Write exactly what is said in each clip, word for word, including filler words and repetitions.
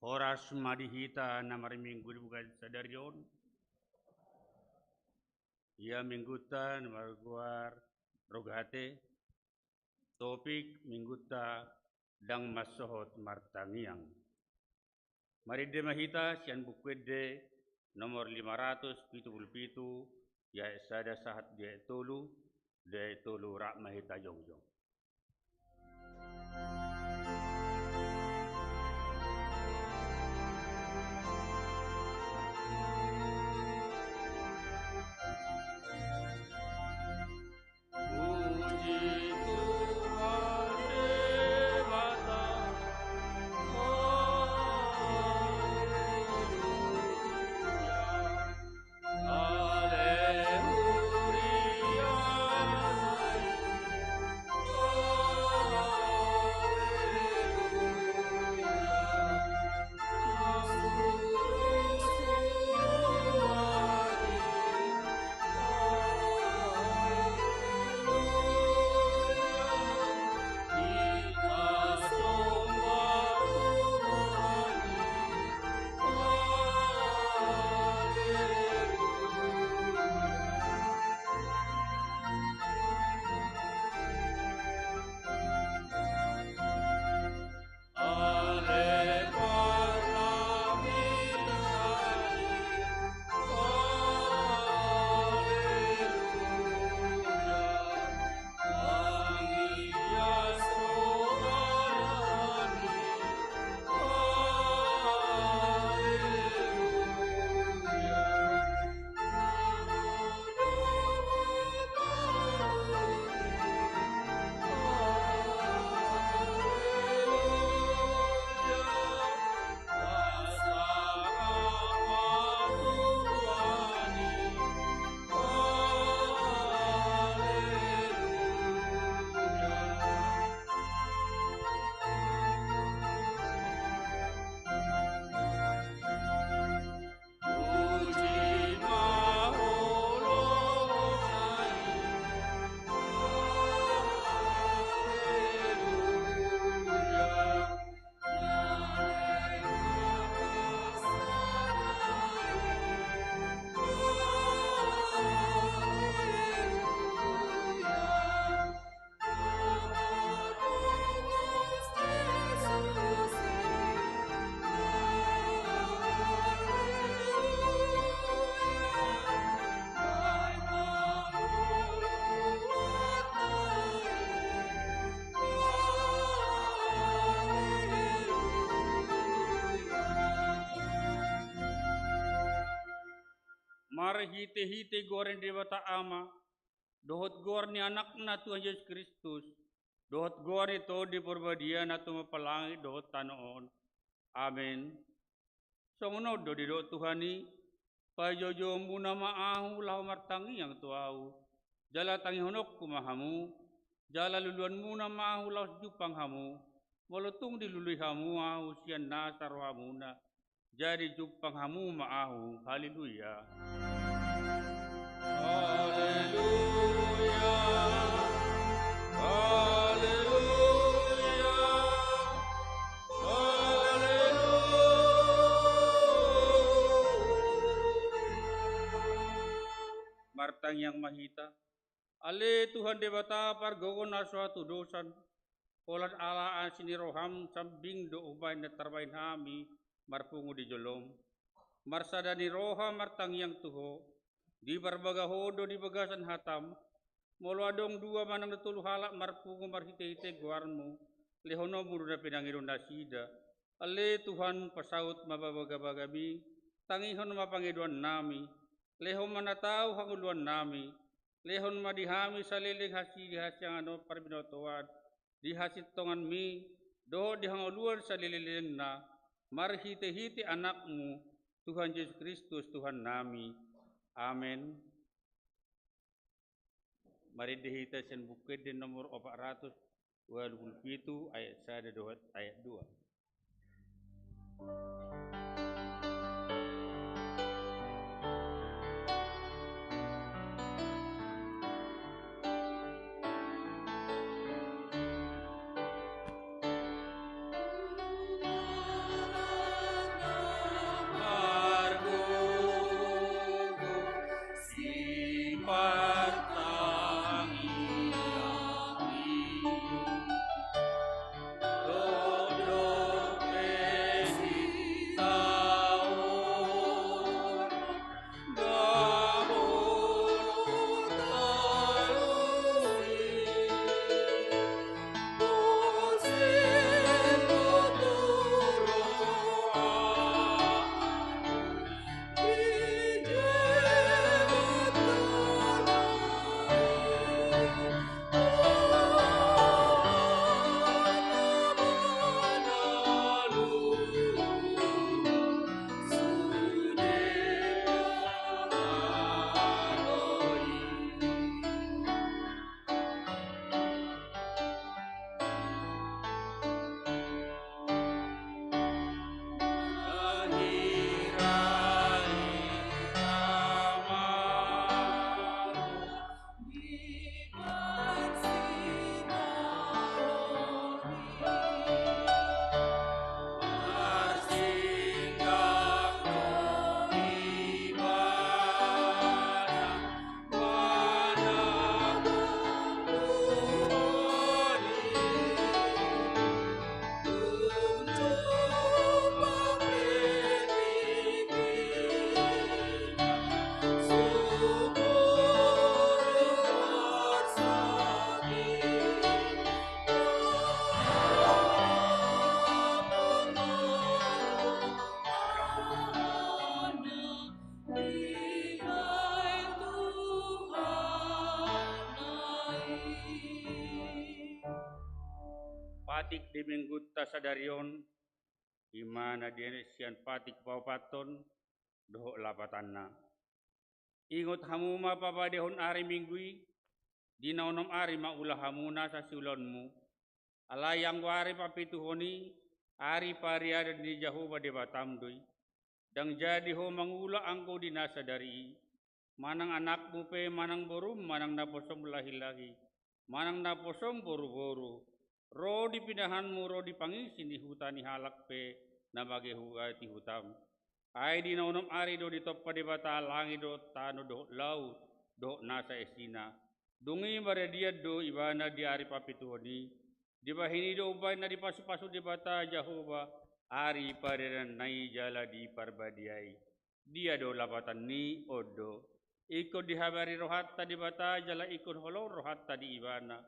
Horas ma di hita na marminggu di bulan sadari on. Ia minggunta na margoar Rogate, topik minggunta ndang mansohot martangiang. Marende ma hita sian Buku Ende nomor lima ratus pitu pulu pitu, di ayat sada sahat di ayat tolu, di ayat tolu rap ma hita jongjong. Marhitehite goar ni Debata Ama, dohot goar ni Anakna Tuhan Jesus Kristus, dohot goar ni Tondi Parbadia na tumompa langit dohot tano on. Amen. Songon on do didok Tuhan i: Pajojomuna ma ahu laho martangiang tu ahu, jala tangihononku ma hamu, jala luluanmuna ma ahu laos jumpang hamu, molo tung dilului hamu ahu sian nasa rohamuna, jadi jumpang hamu ma ahu. Haleluya. Haleluya. Haleluya. Haleluya. Martangiang ma hita. Ale Tuhan Debata pargogo na so hatudosan, holan ala asi ni roham sambing do umbahen na tarbahen hami marpungu di jolom. Marsada ni roha martangiang tu Ho, diparbagahon do di bagasan hatam, molo adong dua manang tolu halak marpungu marhitehite goarmu, lehononmu do na pinangido nasida. Ale Tuhan, pasaut ma bagabagami, tangihon ma pangidoannami, lehon ma na tau hangoluannami, lehon ma di hami saleleng hasi-, di hasiangan on parbinotoan, di hasintonganmi, dohot di hangoluan saleleng-lelengna, marhitehite Anakmu, Tuhan Jesus Kristus, Tuhannami. Amen. Marende hita sian Buku Ende nomor opat ratus ualu pulu pitu, ayat sada dohot ayat dua. Di minggunta sadari on, i ma na dianet sian patik paopathon dohot lapatanna. Ingot hamu ma papadehon ari Minggu i, di na onom ari mangula hamu nasa siulaonmu. Alai anggo ari papituhon i, ari parianan ni Jahowa Debatam do i. Ndang jadi ho mangula anggo di na sadari i, manang anakmu pe, manang borum, manang naposom lahilahi, manang naposom boruboru, ro di pinahanmu, ro di pangisi ni huta ni halak pe na mangehugati hutam. Ai di na onom ari do ditompa Debata langit dohot tano dohot laut dohot nasa isina. Dung i maradian do Ibana di ari papituhon i. Dibahen i do umbahen na dipasupasu Debata Jahowa ari pariananna i jala diparbadiai. Dia do lapatan ni on do. Ingkon dihabari rohanta Debata jala ingkon holong rohanta di Ibana.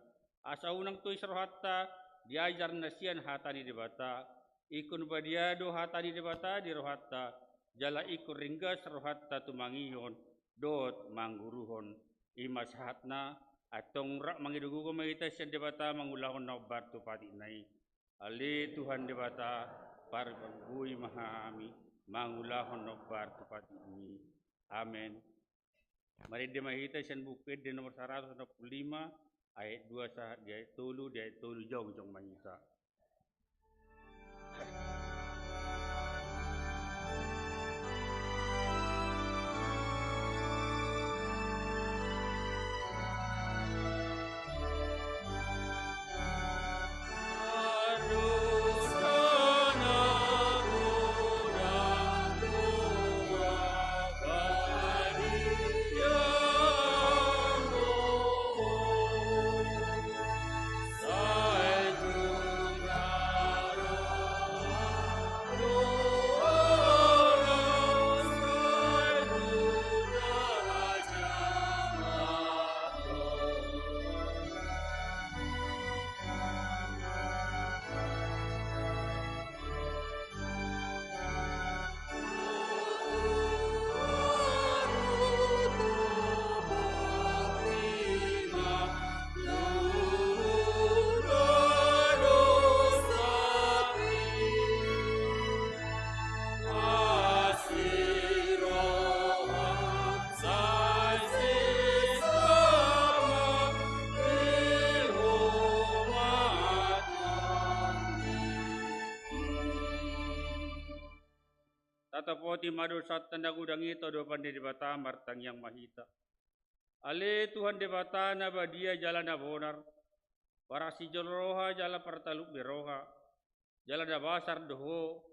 Asa unang tois rohanta diajar na sian hata ni Debata. Ingkon badia do hata ni Debata di rohanta, jala ingkon ringgas rohanta tumangihon dohot mangguruhon. I ma sahatna, antong rap mangido gogo ma hita sian Debata mangulahon na hombar tu patikna i. Ale Tuhan Debata, pargogoi ma hami mangulahon na hombar tu patikmi. Amen. Marende ma hita sian Buku Ende nomor saratus onom pulu lima, ayat dua sahat di ayat tolu, di ayat tolu jongjong ma hita. Tatopoti ma dosanta na godang i tu adopan ni Debata, martangiang ma hita. Ale Tuhan Debata na badia jala na bonar, parasi jolo roha jala partalup ni roha, jala na basar do Ho,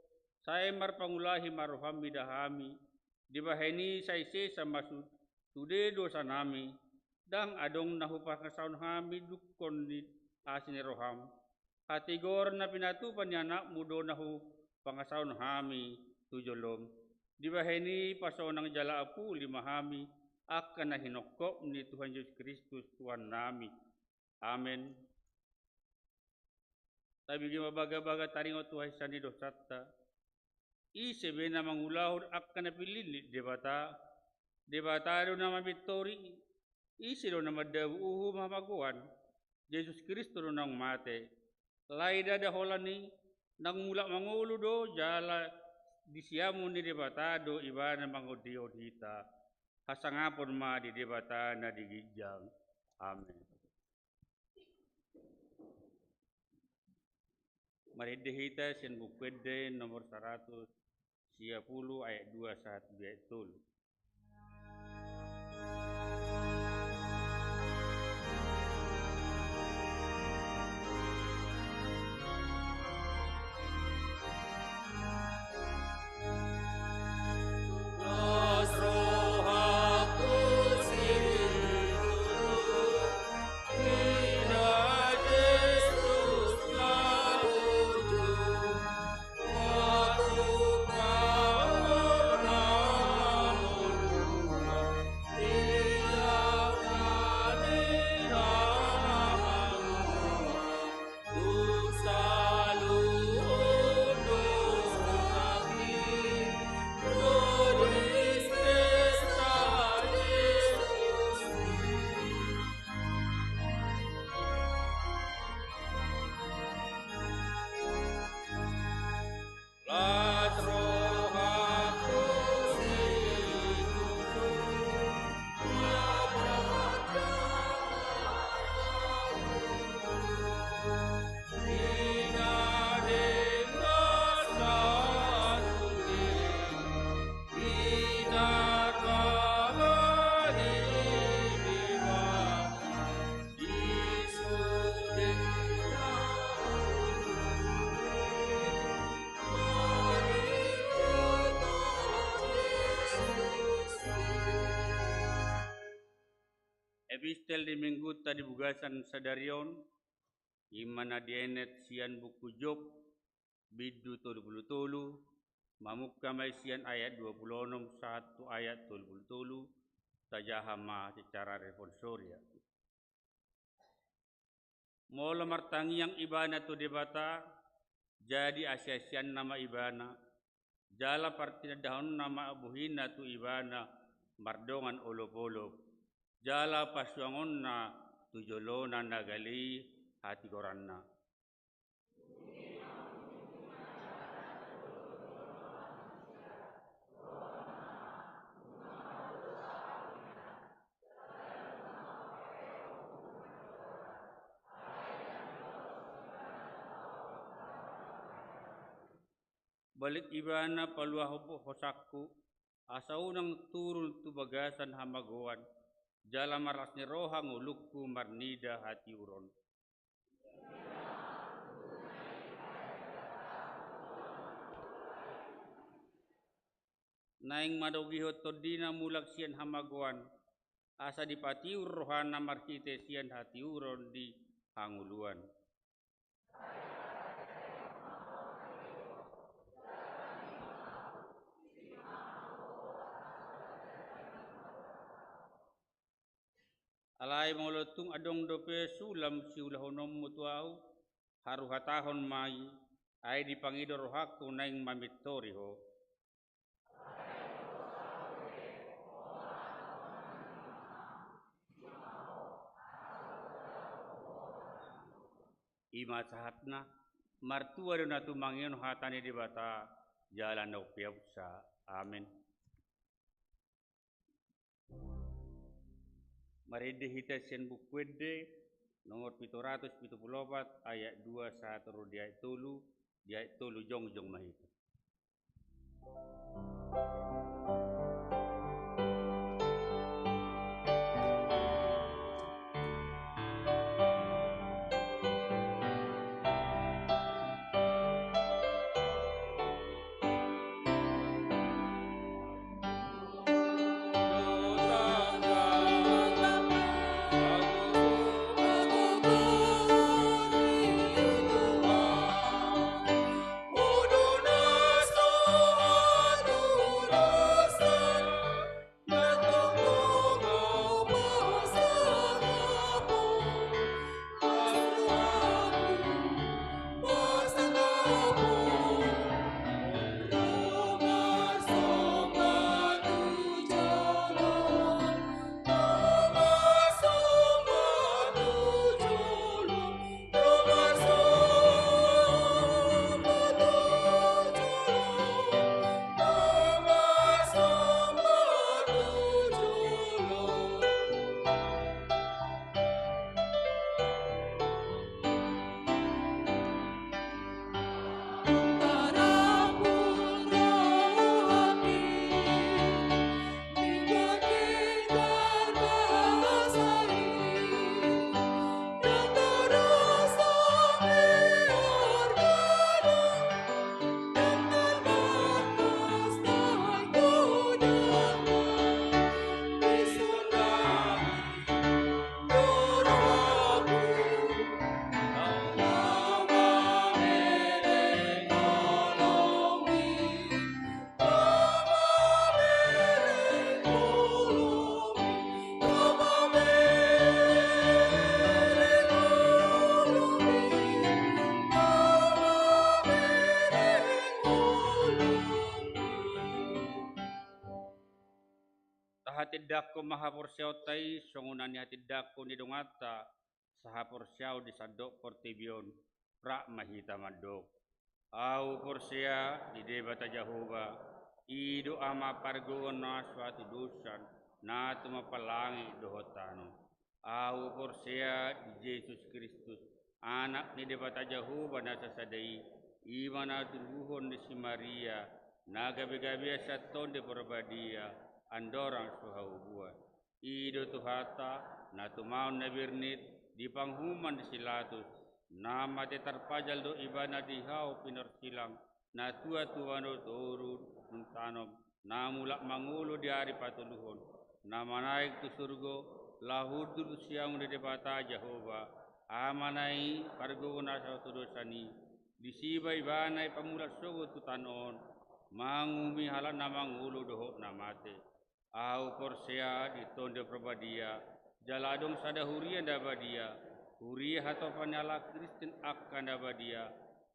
sai marpangulahi ma roham mida hami, dibahen i sai sesa ma su-, sude dosanami, ndang adong na hupangasahon hami dungkon ni asi ni roham. Hatigoran na pinatupa ni Anakmu do na hupangasahon hami tu jolom. Dibahen i pasonang jala apuli ma hami, angka na hinongkop ni Tuhan Jesus Kristus Tuhannami. Amen. Tabege ma bagabaga taringot tu hahisahan ni dosanta. Ise be na mangulahon angka na pinillit ni Debata? Debata do na mambintori. Ise do na mandabu uhum hamagoan? Jesus Kristus do naung mate. Lae ndada holan i, naung mulak mangolu do, jala di siamun ni Debata do Ibana mangondihon hita. Hasangapon ma di Debata na di ginjang. Amen. Marende hita sian Buku Ende nomor saratus sia pulu ayat dua sahat di ayat tolu. Epistel di minggunta di bagasan sadari on, i ma na dienet sian buku Job, bindu tolu pulu tolu, mamungka ma i sian ayat dua pulu onom sahat tu ayat tolu pulu tolu, tajaha ma secara responsoria. Molo martangiang ibana tu Debata, jadi asiasianna ma ibana, jala partinandahonna ma bohina tu ibana mardongan olopolop, jala pasuangonna tu jolona na gale i hatigoranna. Balik ibana paluahon hosangku, asa unang turun tu bagasan hamagoan, jala marlas ni roha ngolungku marnida hatiuron. Naeng madogihon tondina mulak sian hamagoan, asa dipatiur rohana marhite sian hatiuron di hangoluan. Alai molo tung adong dope sulam siulahononmu tu ahu, haru hatahon ma i, ai dipangido rohangku naeng mamintori ho. I ma sahatna, martua do na tumangihon hata ni Debata, jala na umpeopsa. Amen. Marende hita sian Buku Ende nomor pitu ratus pitu pulu opat, ayat dua sahat ro di ayat tolu, di ayat tolu jongjong ma hita. Tahatindangkon ma haporseaonta i songon na nihatindangkon ni donganta sahaporseaon di sandok portibi on. Rap ma hita mandok. Ahu porsea di Debata Jahowa, i do Ama pargogo na so hatudosan, na tumompa langit dohot tano. Ahu porsea di Jesus Kristus, Anak ni Debata Jahowa na sasada i, i ma na tubuhon ni si Maria, na gabegabean sian Tondi Porbadia, andorang so haubuan. I do Tuhanta, na tumaon na bernit di panguhuman ni si Pilatus, na mate tarpajal do ibana di hau pinorsilang, na tua tubu ma toru nuntanom, na mulak mangolu di ari patoluhon, na manaek tu surgo, Laho hundul tu siamun ni Debata Jahowa, Amana i, pargogo na saut tu dosa i, disi ma Ibana i pamulan sogot tu tano on, manguhumi halak na mangolu dohot na mate. Ahu porsea di Tondi Parbadia, jala adong sada huria na badia, huria hatopan ni halak Kristen angka na badia,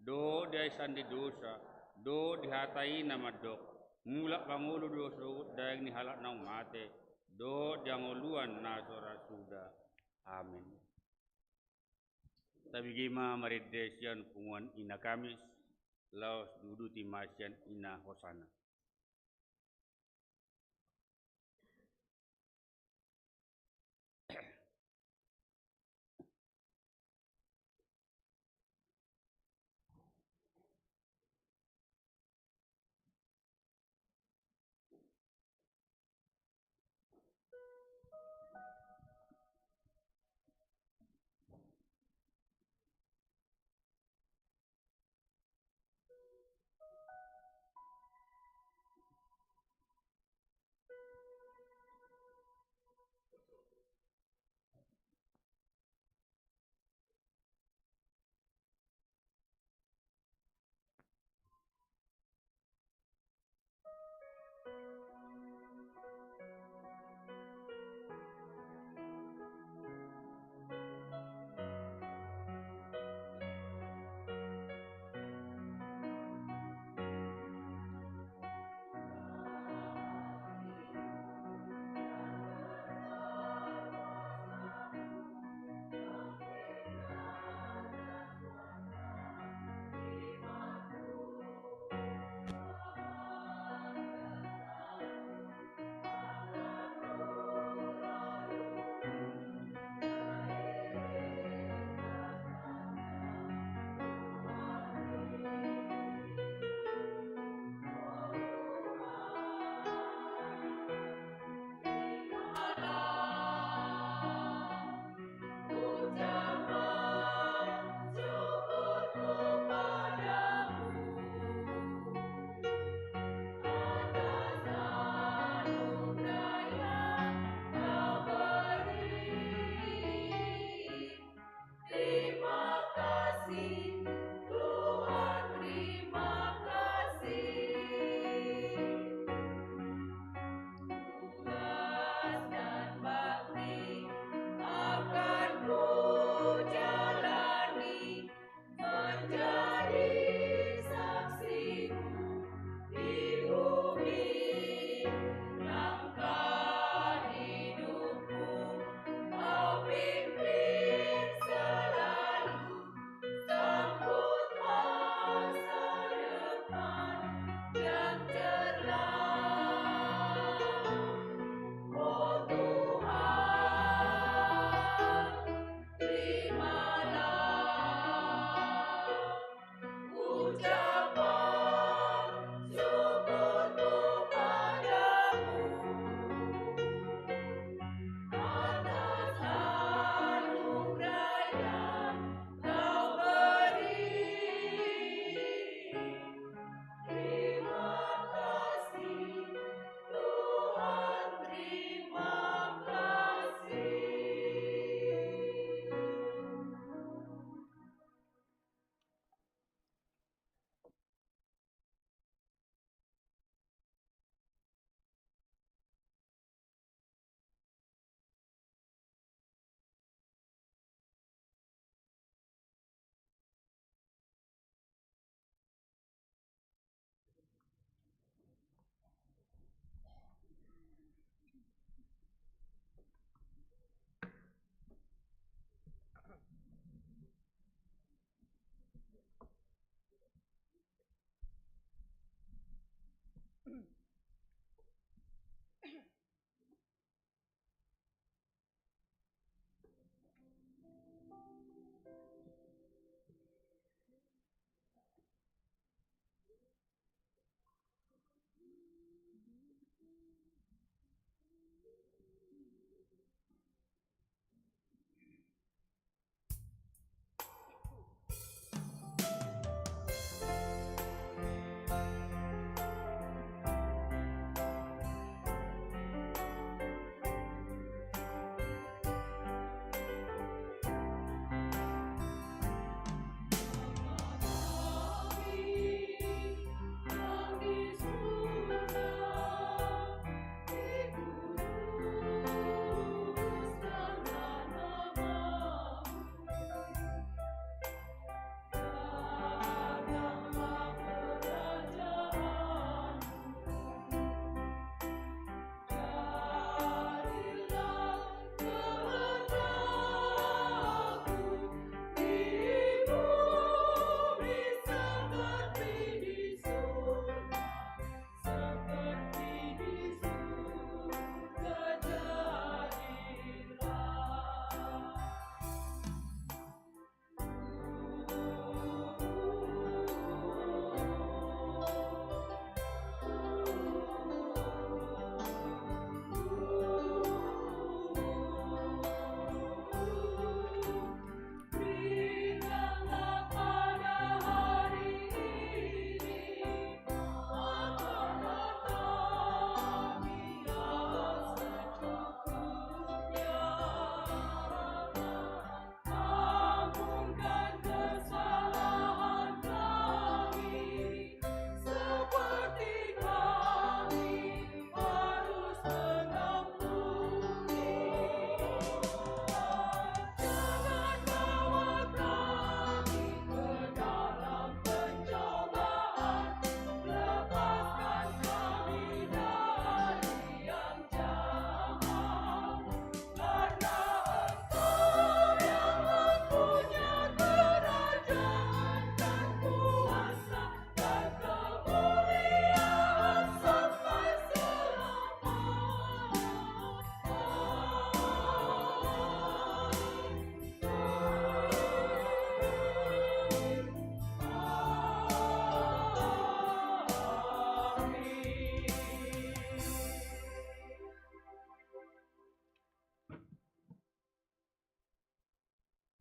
dohot di hahisahan ni dosa, dohot di hata i na mandok, mulak mangolu do sogot daging ni halak naung mate, dohot di hangoluan na so ra suda. Amen. Tabege ma marende sian punguan Ina Kamis, laos diuduti ma sian Ina Hosana.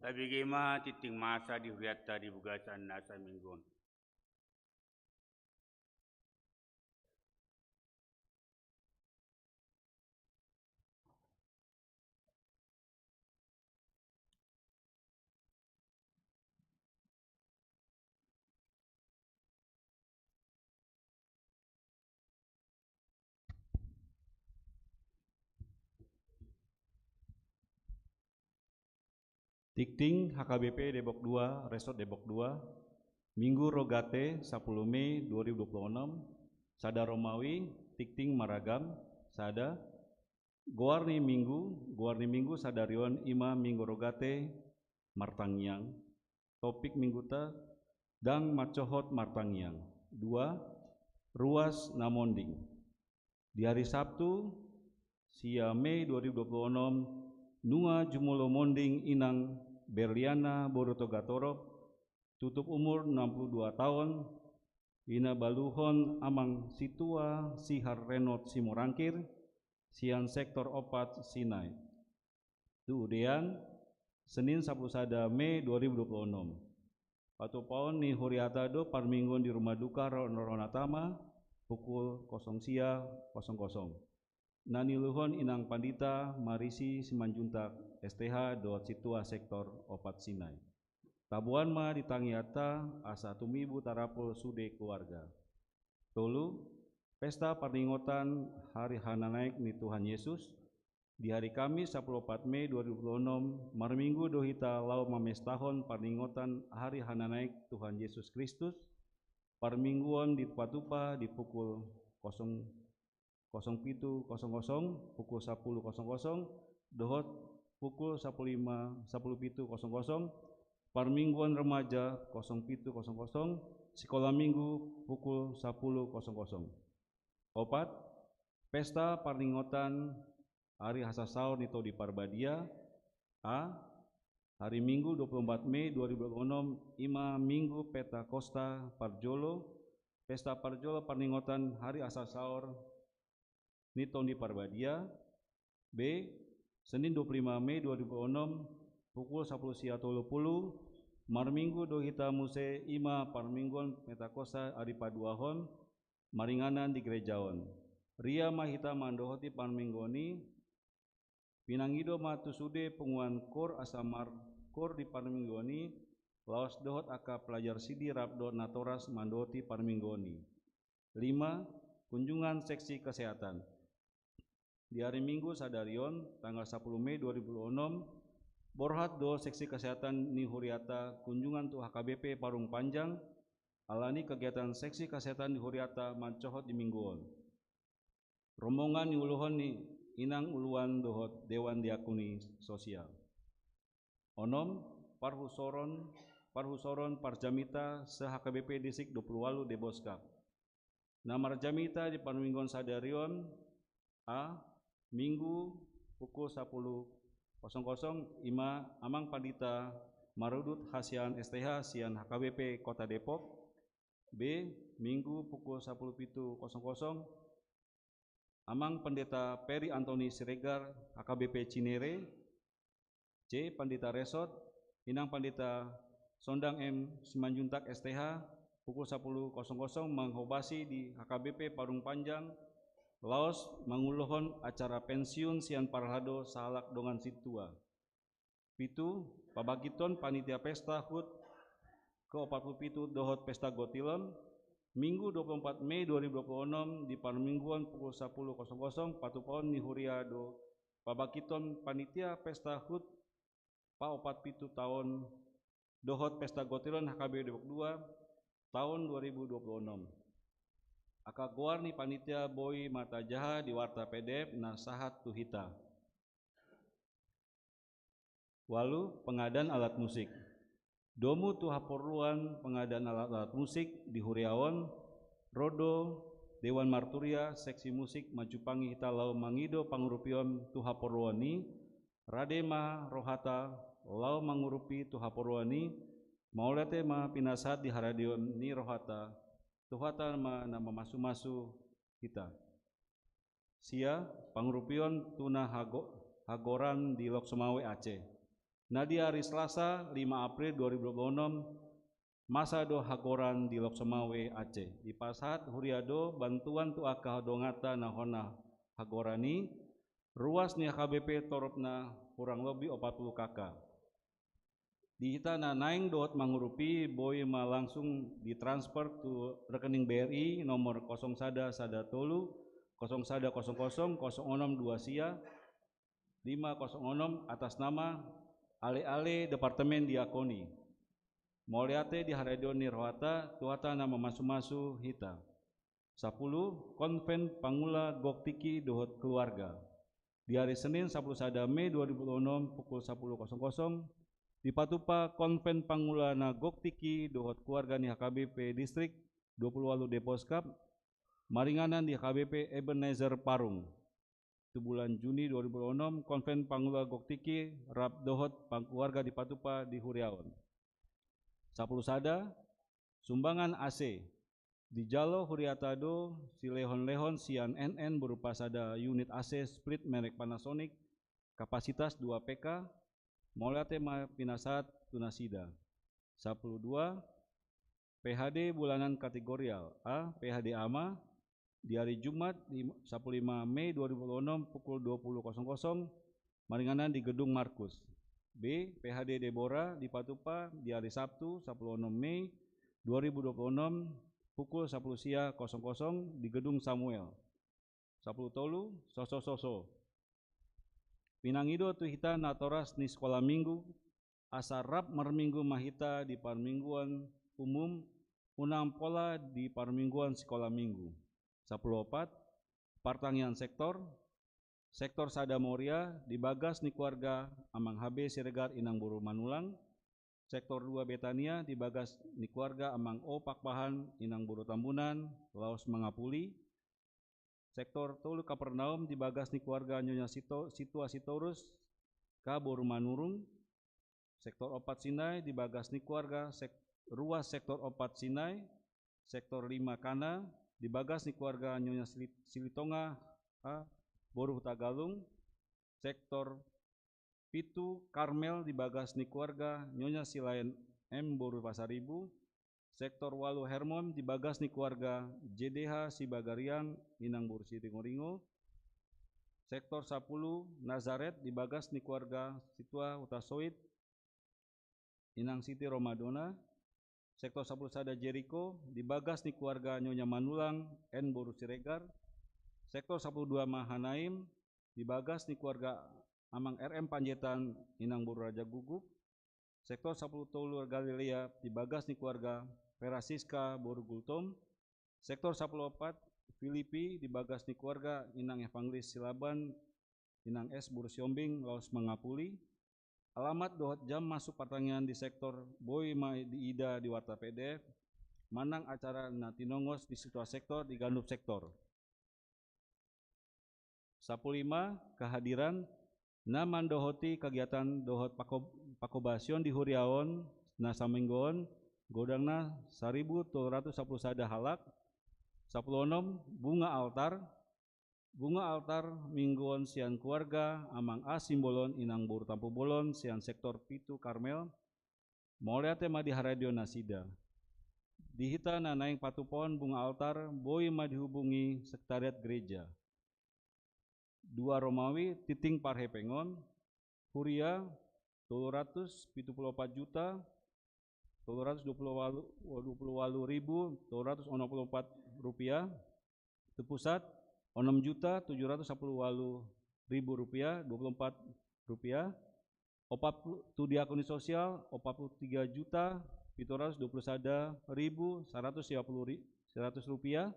Tabege ma tingting masa di hurianta di bagasan na saminggu on. Tingting H K B P Depok dua, Resort Depok dua, Minggu Rogate, sapuluh Mei dua ribu dua puluh enam, sada Romawi, tingting maragam, sada, goar ni Minggu, goar ni Minggu sadari on i ma Minggu Rogate martangiang, topik Mingguta, ndang mansohot martangiang, dua, ruas na monding. Di hari Sabtu, sia Mei dua ribu dua puluh enam, nunga jumolo monding inang Berliana boru Togatorop, tutup umur enam puluh dua taon, i na baluhon amang sintua Sihar Renot Simorangkir, sian sektor opat Sinai. Tu udean, Senin sapuluh sada Mei dua ribu dua puluh enam. Patupaon ni huriata do parmingguon di rumah duka Ro-, Rona Tama, pukul kosong sia kosong kosong. Na niuluhon inang pandita Marisi Simanjuntak S T H dohot sintua sektor opat Sinai. Taboan ma di tangiangta asa tumibu tarapul sude keluarga. Tolu, pesta parningotan hari hananaek ni Tuhan Yesus. Di hari Kamis sapuluh opat Mei dua ribu dua puluh enam, marminggu do hita laho mamestahon parningotan hari hananaek Tuhan Yesus Kristus, parmingguon di Tupa-tupa di pukul kosong, kosong pitu kosong kosong, pukul sapuluh kosong kosong, dohot pukul sapuluh lima, sapuluh pitu kosong kosong, parmingguon remaja kosong pitu kosong kosong, sikola minggu pukul sapuluh kosong kosong. Opat, pesta parningotan ari hasasaor ni Tondi Parbadia. A, hari Minggu dua puluh empat Mei dua ribu dua puluh enam, i ma Minggu Pentakosta parjolo, pesta parjolo parningotan hari hasasaor ni Tondi Parbadia. B, Senin dua puluh lima Mei dua ribu dua puluh enam, pukul sapuluh sia tolu pulu, marminggu do hita muse, i ma parmingguon Pentakosta ari paduahon, maringanan di gereja on. Ria ma hita mandohoti parmingguon i, pinangido ma tu sude punguan koor asa markoor di parmingguon i, laos dohot angka pelajar sidi rap dohot natoras mandohoti parmingguon i. Lima, kunjungan seksi kesehatan. Di hari Minggu sadari on, tanggal sapuluh Mei dua ribu dua puluh enam, borhat do seksi kesehatan ni huriata kunjungan tu H K B P Parung Panjang, alani kegiatan seksi kesehatan ni huriata mansohot di minggu on. Rombongan niuluhon ni inang uluan dohot dewan diakoni sosial. Onom, parhusoron, parhusoron parjamita se-H K B P Distrik dua puluh walu Deboskap. Na marjamita di parmingguon sadari on, A, Minggu pukul sapuluh kosong kosong, i ma Amang Pandita Marudut Hasian S T H sian H K B P Kota Depok. B, Minggu pukul sapuluh pitu kosong kosong, Amang Pendeta Peri Antoni Siregar, H K B P Cinere. C, Pandita Resort, Inang Pandita Sondang M Simanjuntak S T H, pukul sapuluh kosong kosong manghobasi di H K B P Parung Panjang, laos mangulohon acara pensiun sian parhalado sahalak dongan sintua. Pitu, pabangkithon panitia pesta HUT ke opat puluh pitu dohot pesta gotilon, Minggu dua puluh empat Mei dua ribu dua puluh enam, di parmingguon pukul sapuluh kosong kosong, patupaon ni huria do pabangkithon panitia pesta HUT paopat pitu taon dohot pesta gotilon H K B P Depok dua taon dua ribu dua puluh enam. Angka goar ni panitia boi ma tajaha di warta P D F na sahat tu hita. Ualu, pengadaan alat musik. Domu tu haporluan pengadaan alat-alat musik di huria on, ro do Dewan Marturia Seksi Musik manjumpangi hita laho mangido pangurupion tu haporluan i. Rade ma rohata laho mangurupi tu haporluan i, mauliate ma pinasahat di haradeon ni rohata. Tuhanta ma na mamasumasu hita. Sia, pangurupion tu na hago-, hagoran di Lok Sumawe Aceh. Na di ari Selasa, lima April dua ribu dua puluh enam, masa do hagoran di Loksmawe Aceh. Dipasahat huria do bantuan tu angka donganta na hona hagoran i, ruas ni H K B P toropna hurang lobi opat pulu K K. Di hita na naeng dohot mangurupi, boi ma langsung ditransfer tu rekening B R I nomor kosong sada sada tolu, kosong sada kosong kosong, kosong onom dua sia, lima kosong onom, atas nama Ale-ale Departemen Diakoni. Mauliate di haradeon ni rohata, Tuhanta na mamasumasu hita. Sapulu, Konven Pangula Gok Tingki dohot keluarga. Di ari Senin, sapulu sada Mei dua ribu dua puluh enam, pukul sapulu kosong kosong, dipatupa Konven Pangula na Gok Tingki dohot keluarga ni H K B P Distrik dua pulu ualu Deposkap, maringanan di H K B P Ebenezer Parung. Tu bulan Juni dua ribu dua puluh enam, Konven Pangula Gok Tingki rap dohot pang-, keluarga dipatupa di huria on. Sapulu sada, sumbangan A C. Dijalo huriata do silehon-lehon sian N N berupa sada unit A C split merek Panasonic, kapasitas dua P K, mauliate ma pinasahat tu nasida. Sapulu dua, P H D bulanan kategorial A, P H D A ma, di ari Jumat, lim-, sapulu lima Mei dua ribu dua puluh enam, pukul dua puluh kosong kosong, maringanan di Gedung Markus. B, P H D Debora dipatupa di ari Sabtu, sapulu onom Mei dua ribu dua puluh enam, pukul sapulu sia kosong kosong, di Gedung Samuel. Sapulu tolu, soso-soso. Pinangido tu hita natoras ni sikola minggu, asa rap marminggu ma hita di parmingguan umum, unang pola di parmingguan sikola minggu. Sapulu opat, partangiangan sektor, sektor sada Moria di bagas ni keluarga Amang H B Siregar Inang boru Manulang, sektor dua Betania di bagas ni keluarga Amang O Pakpahan Inang boru Tambunan laos mangapuli, sektor tolu Kapernaum di bagas ni keluarga Nyonya Sito-, Situa Sitorus K boru Manurung, sektor opat Sinai di bagas ni keluarga sek-, ruas sektor opat Sinai, sektor lima Kana di bagas ni keluarga Nyonya Sili-, Silitonga H boru Hutagalung, sektor pitu Karmel di bagas ni keluarga Nyonya Silaen M boru Pasaribu, sektor ualu Hermon di bagas ni keluarga J D H Sibagariang Inang boru Siringoringo, sektor sapulu Nazaret di bagas ni keluarga Situa Hutasoit Inang Siti Romadona, sektor sapulu sada Jeriko di bagas ni keluarga Nyonya Manulang N boru Siregar, sektor sapulu dua Mahanaim di bagas ni keluarga Amang R M Panjaitan Inang boru Raja Guguk, sektor sapulu tolu Galilea di bagas ni keluarga Perasiska boru Gultom, sektor sapulu opat Filipi di bagas ni keluarga Inang Evangelis Silaban Inang S boru Siombing laos mangapuli. Alamat dohot jam masuk partangiangan di sektor boi ma diida di warta P D F manang acara na tinongos di situa sektor di ganup sektor. Sapulu lima, kehadiran na mandohoti kegiatan dohot pako-, pakobasion di huria on na saminggu on, godangna saribu tolu ratus sapulu sada halak. Sapulu onom, bunga altar. Bunga altar minggu on sian keluarga Amang A Simbolon Inang boru Tampubolon sian sektor pitu Karmel. Mauliate ma di haradeon nasida. Di hita na naeng patupahon bunga altar, boi ma dihubungi sekretariat gereja. Dua Romawi, tingting parhepengon, huria, tolu ratus pitu pulu opat juta, tolu ratus dua pulu ualu, dua pulu ualu ribu, tolu ratus onom pulu opat rupiah. Tu pusat, onom juta tujuh ratus sapulu ualu ribu rupiah, dua pulu opat rupiah. Opat pulu, tu diakoni sosial, opat pulu tiga juta pitu ratus dua pulu sada ribu saratus lima pulu ri-, saratus rupiah.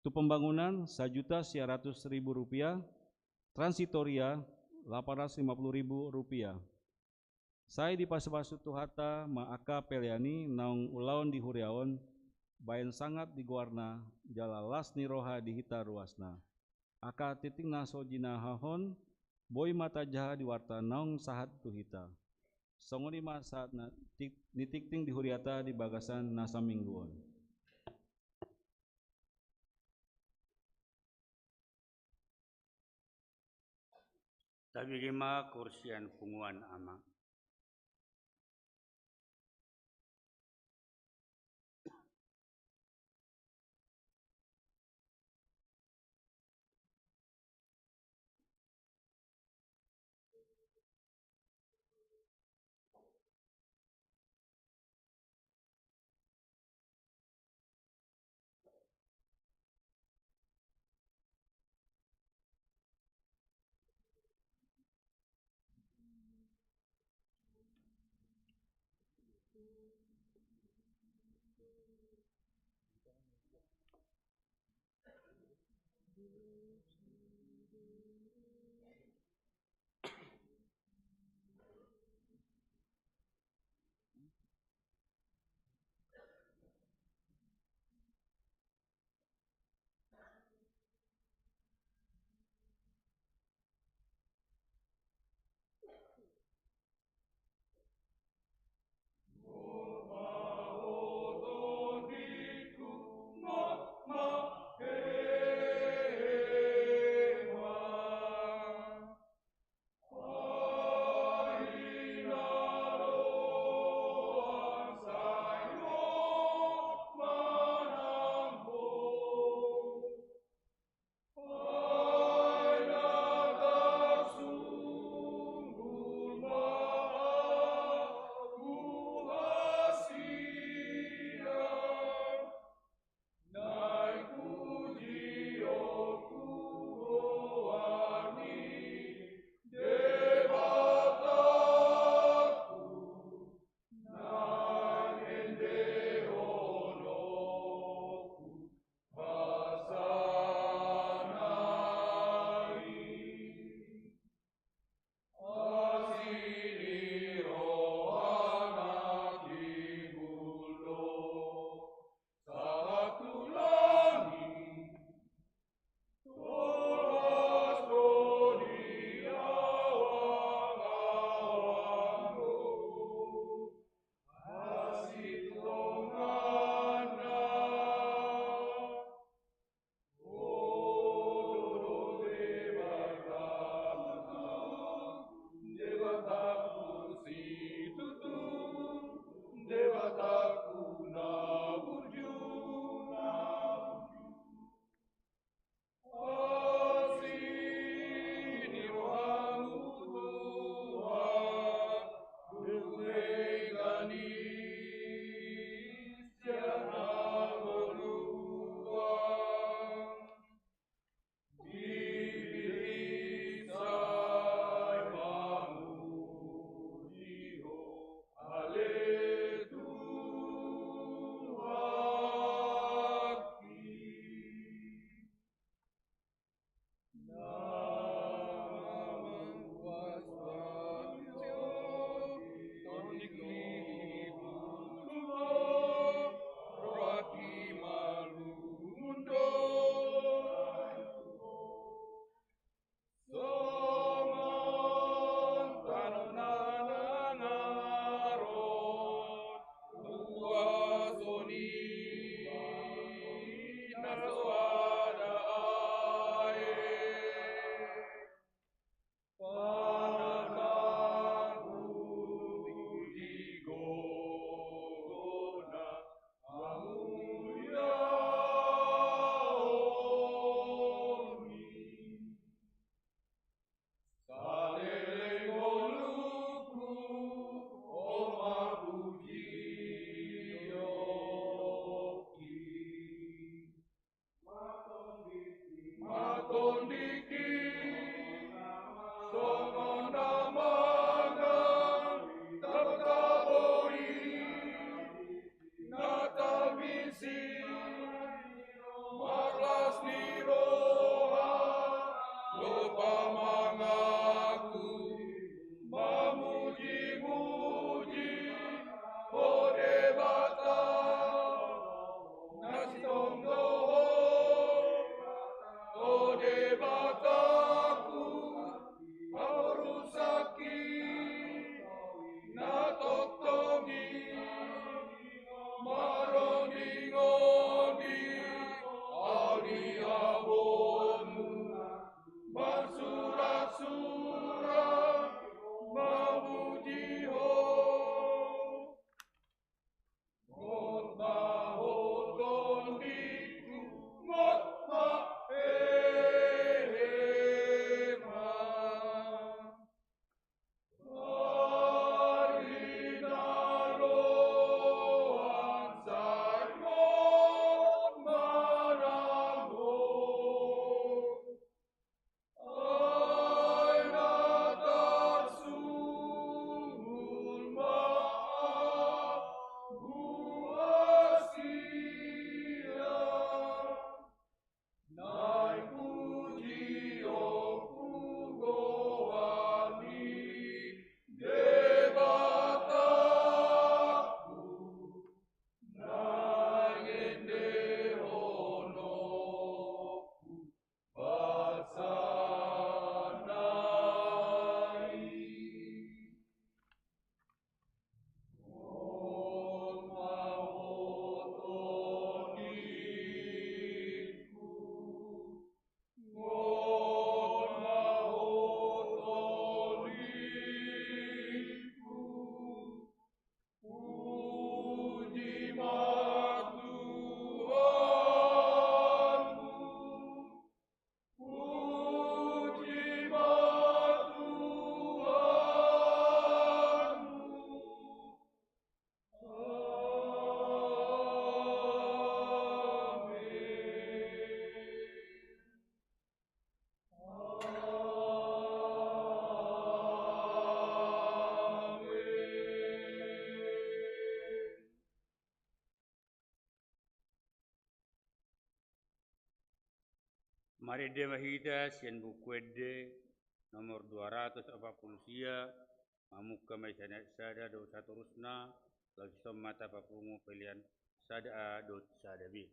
Tu pembangunan, sajuta sia ratus ribu rupiah. Transitoria, delapan ratus lima puluh ribu rupiah. Sai dipasupasu Tuhanta ma angka pelean i naung ulaon di huria on, baen sangap di goarna, jala las ni roha di hita ruasna. Angka tingting na so jinahahon, boi ma tajaha di warta naung sahat tu hita. Songon i ma sahat na tik-, ni tingting di huriata di bagasan na saminggu on. Tabege ma kursi ni punguan, Amang. Marende ma hita sian Buku Ende nomor dua ratus opat pulu sia, mamungka ma i sian ayat sada dohot satorusna, laos dison ma tapapungu pelean sada A dohot sada B.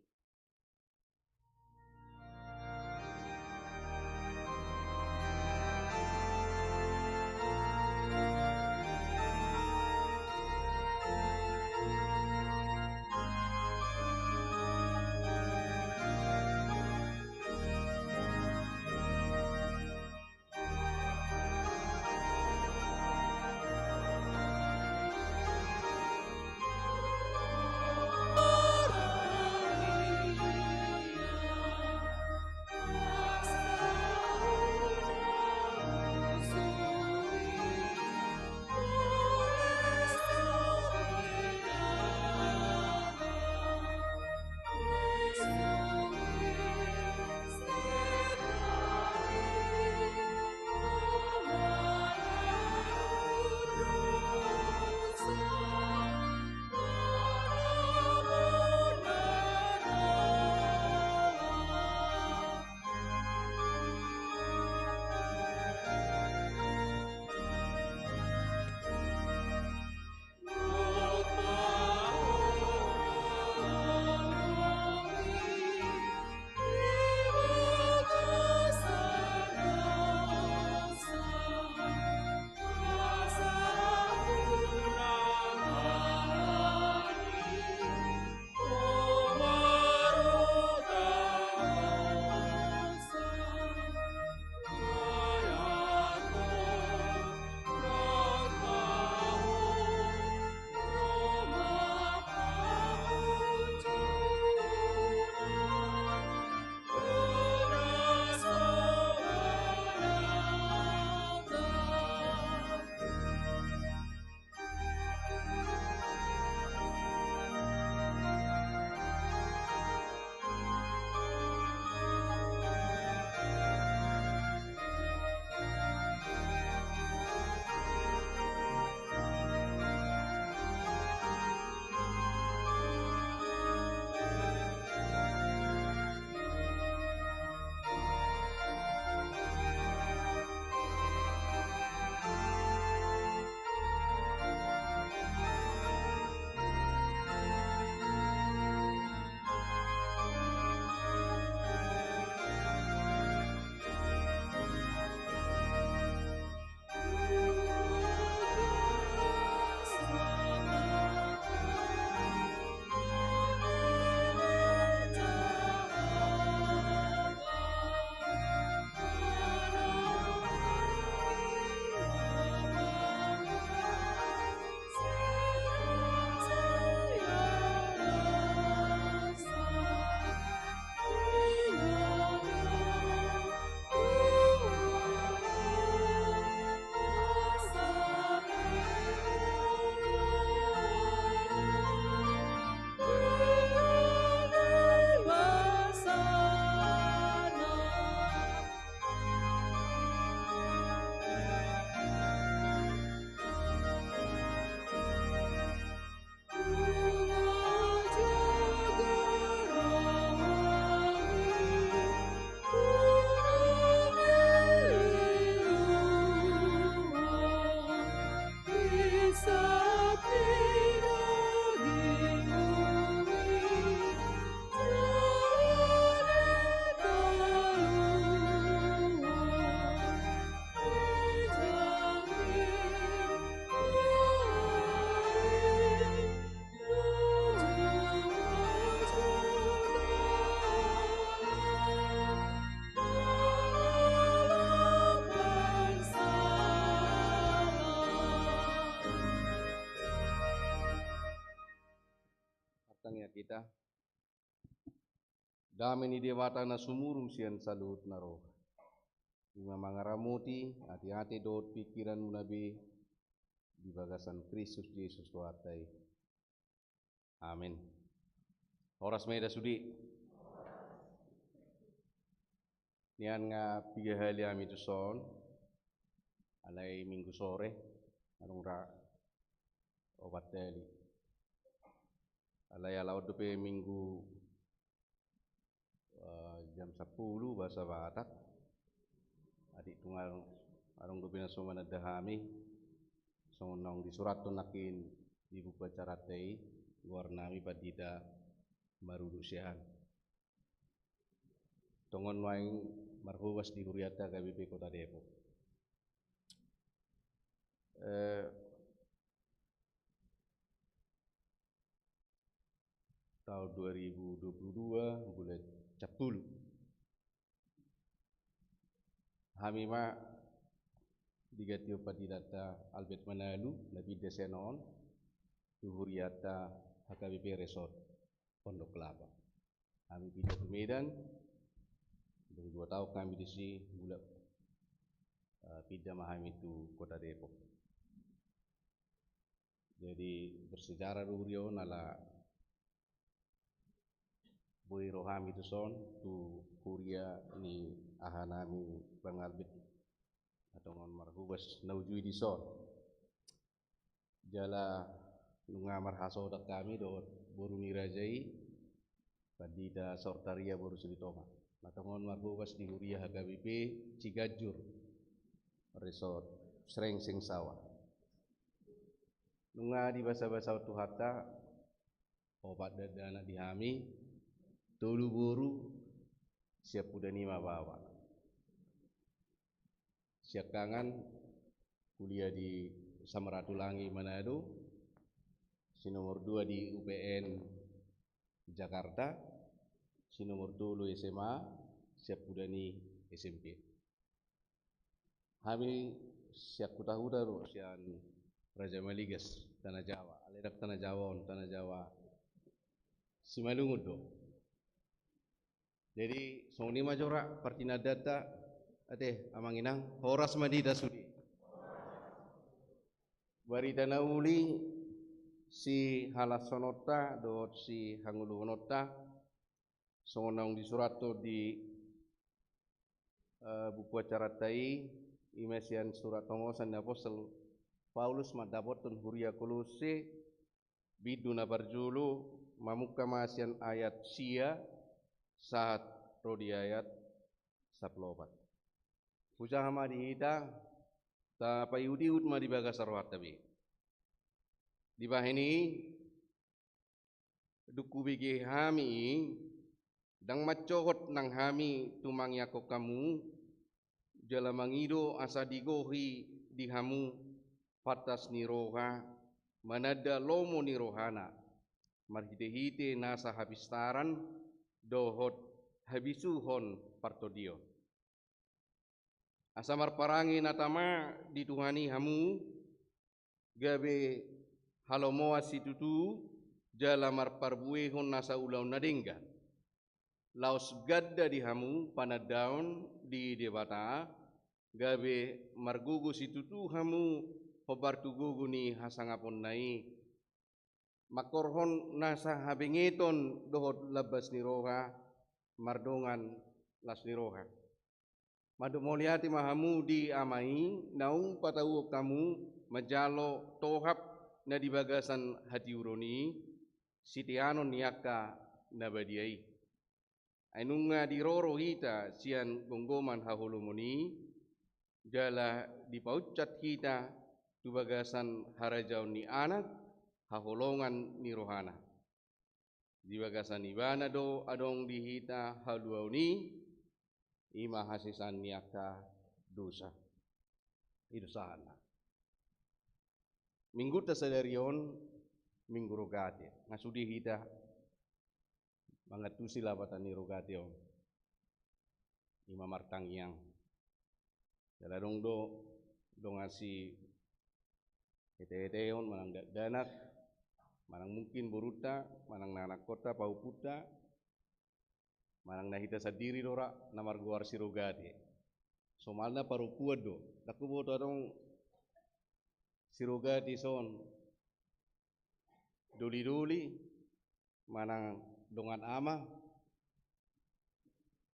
Martangiang hita. Dame ni Debata na sumurung sian saluhut na roha, i ma mangaramoti ateate dohot pingkiranmuna be di bagasan Kristus Jesus Tuhanta i. Amen. Horas ma hita sude. Nian nga piga hali hami tuson, alai Minggu sore, adong ra opat hali. Alai ala on dope Minggu eh, jam sampulu bahasa Batak. Atik tung adong, adong dope na so mananda hami, songon naung disurathon nangkin di buku acaranta i, goarnami Pandita Marudut Siahaan. Tongon nuaeng marhobas di hurianta H K B P Kota Depok. Eh, tahun dua ribu dua puluh dua, bulan sampulu. Hami ma diganti Panditanta Albert Manalu, na pinda sian on, tu hurianta H K B P Resort Pondok Kelapa. Hami pinda tu Medan, dung dua tahun hami disi, mulak, eh, pinda ma hami tu Kota Depok. Jadi, bersejarah do huria on, ala boi rohami tuson, tu huria ni ahanami Bang Albert, na tongon marhobas na uju i dison. Jala nunga marhasohotan hami dohot boru ni raja i, Pandita Sortaria boru Silitonga, na tongon marhobas di huria H K B P Ciganjur, Resort Srengseng Sawah. Nunga dibasabasahon Tuhanta, opat dakdanak di hami, tolu boru, siampudan i ma baoa. Siangkangan kuliah di Samratulangi Manado, si nomor dua di U P N Jakarta, si nomor tolu S M A, siampudan i S M P. Hami sian hutahuta do, sian Raja Maligas, Tanah Jawa. Alai ndang Tanah Jawa on, Tanah Jawa Simalungun do. Jadi, songon i ma jora partinandanta, ate, amang inang, horas ma di hita sude. Barita na uli, sihalashononta dohot sihangoluhononta, songon naung disurathon di, eh, buku acaranta i, i ma sian surat tongosan ni apostel Paulus mandapothon huria Kolosse, bindu na parjolo, mamungka ma sian ayat sia sahat ro di ayat sampulu opat. Hujaha ma di hita, tapaihutihut ma di bagasan rohanta be. Dibahen i, dung hubege hami i, ndang mancohot nang hami tumangiangkon hamu, jala mangido asa digohi di hamu pantas ni roha, mananda lomo ni rohana, marhitehite nasa hapistaran dohot habisuhon partondion. Asa marparange na tama di Tuhan i hamu, gabe halomoan situtu, jala marparbuehon nasa ulaon na denggan. Laos ganda di hamu panandaon di Debata, gabe margogo situtu hamu hombar tu gogo ni hasangaponna i, mangkorhon nasa habengeton dohot lambas ni roha, mardongan las ni roha. Mandok mauliate ma hamu di Ama i, naung patauhon hamu manjalo tohap na di bagasan hatiuron i, siteanon ni angka na badia i. Ai nunga diroro hita sian gomgoman haholomon i, jala dipaunsat hita tu bagasan harajaon ni Anak, haholongan ni rohana. Di bagasan Ibana do adong di hita haluaon i, i ma hasesaan ni angka dosa. I do sahatna. Minggunta sadari on, Minggu Rogate. Nga sude hita mangantusi lapatan ni Rogate on, i ma martangiang. Jala adong do dongan siheteheteon, manang dakdanak, manang mungkin borunta, manang na anakkonta, pahompunta, manang na hita sandiri do ra na margoar si Rogate. Somalna parompuan do, ndang huboto adong si Rogate son dolidoli, manang dongan ama,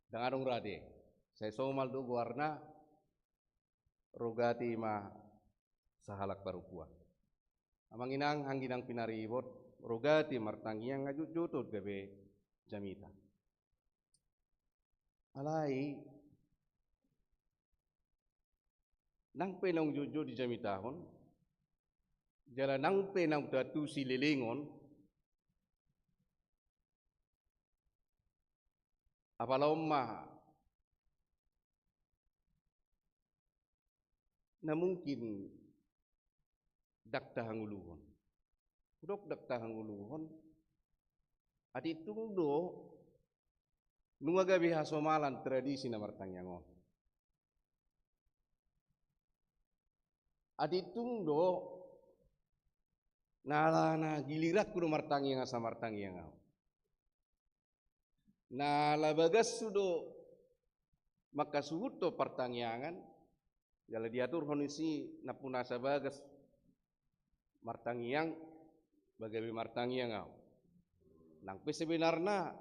ndang adong ra ate. Sai somal do goarna, Rogate ma sahalak parompuan. Amang inang, angginang pinaribot, Rogate martangiang nga jotjot on gabe jamita. Alai nang pe naung jotjot dijamitahon, jala nang pe naung tantu silelengon, apala on ma na mungkin ndang tahangoluhon. Hudok ndang tahangoluhon, atik tung do nunga gabe hasomalan tradisi na martangiang on. Atik tung do na ala na giliranku do martangiang asa martangiang ahu. Na ala bagashu do mangkasuhuthon partangiangan, jala diaturhon disi nampuna asa bagas martangiang, ba gabe martangiang ahu. Nang pe sebenarna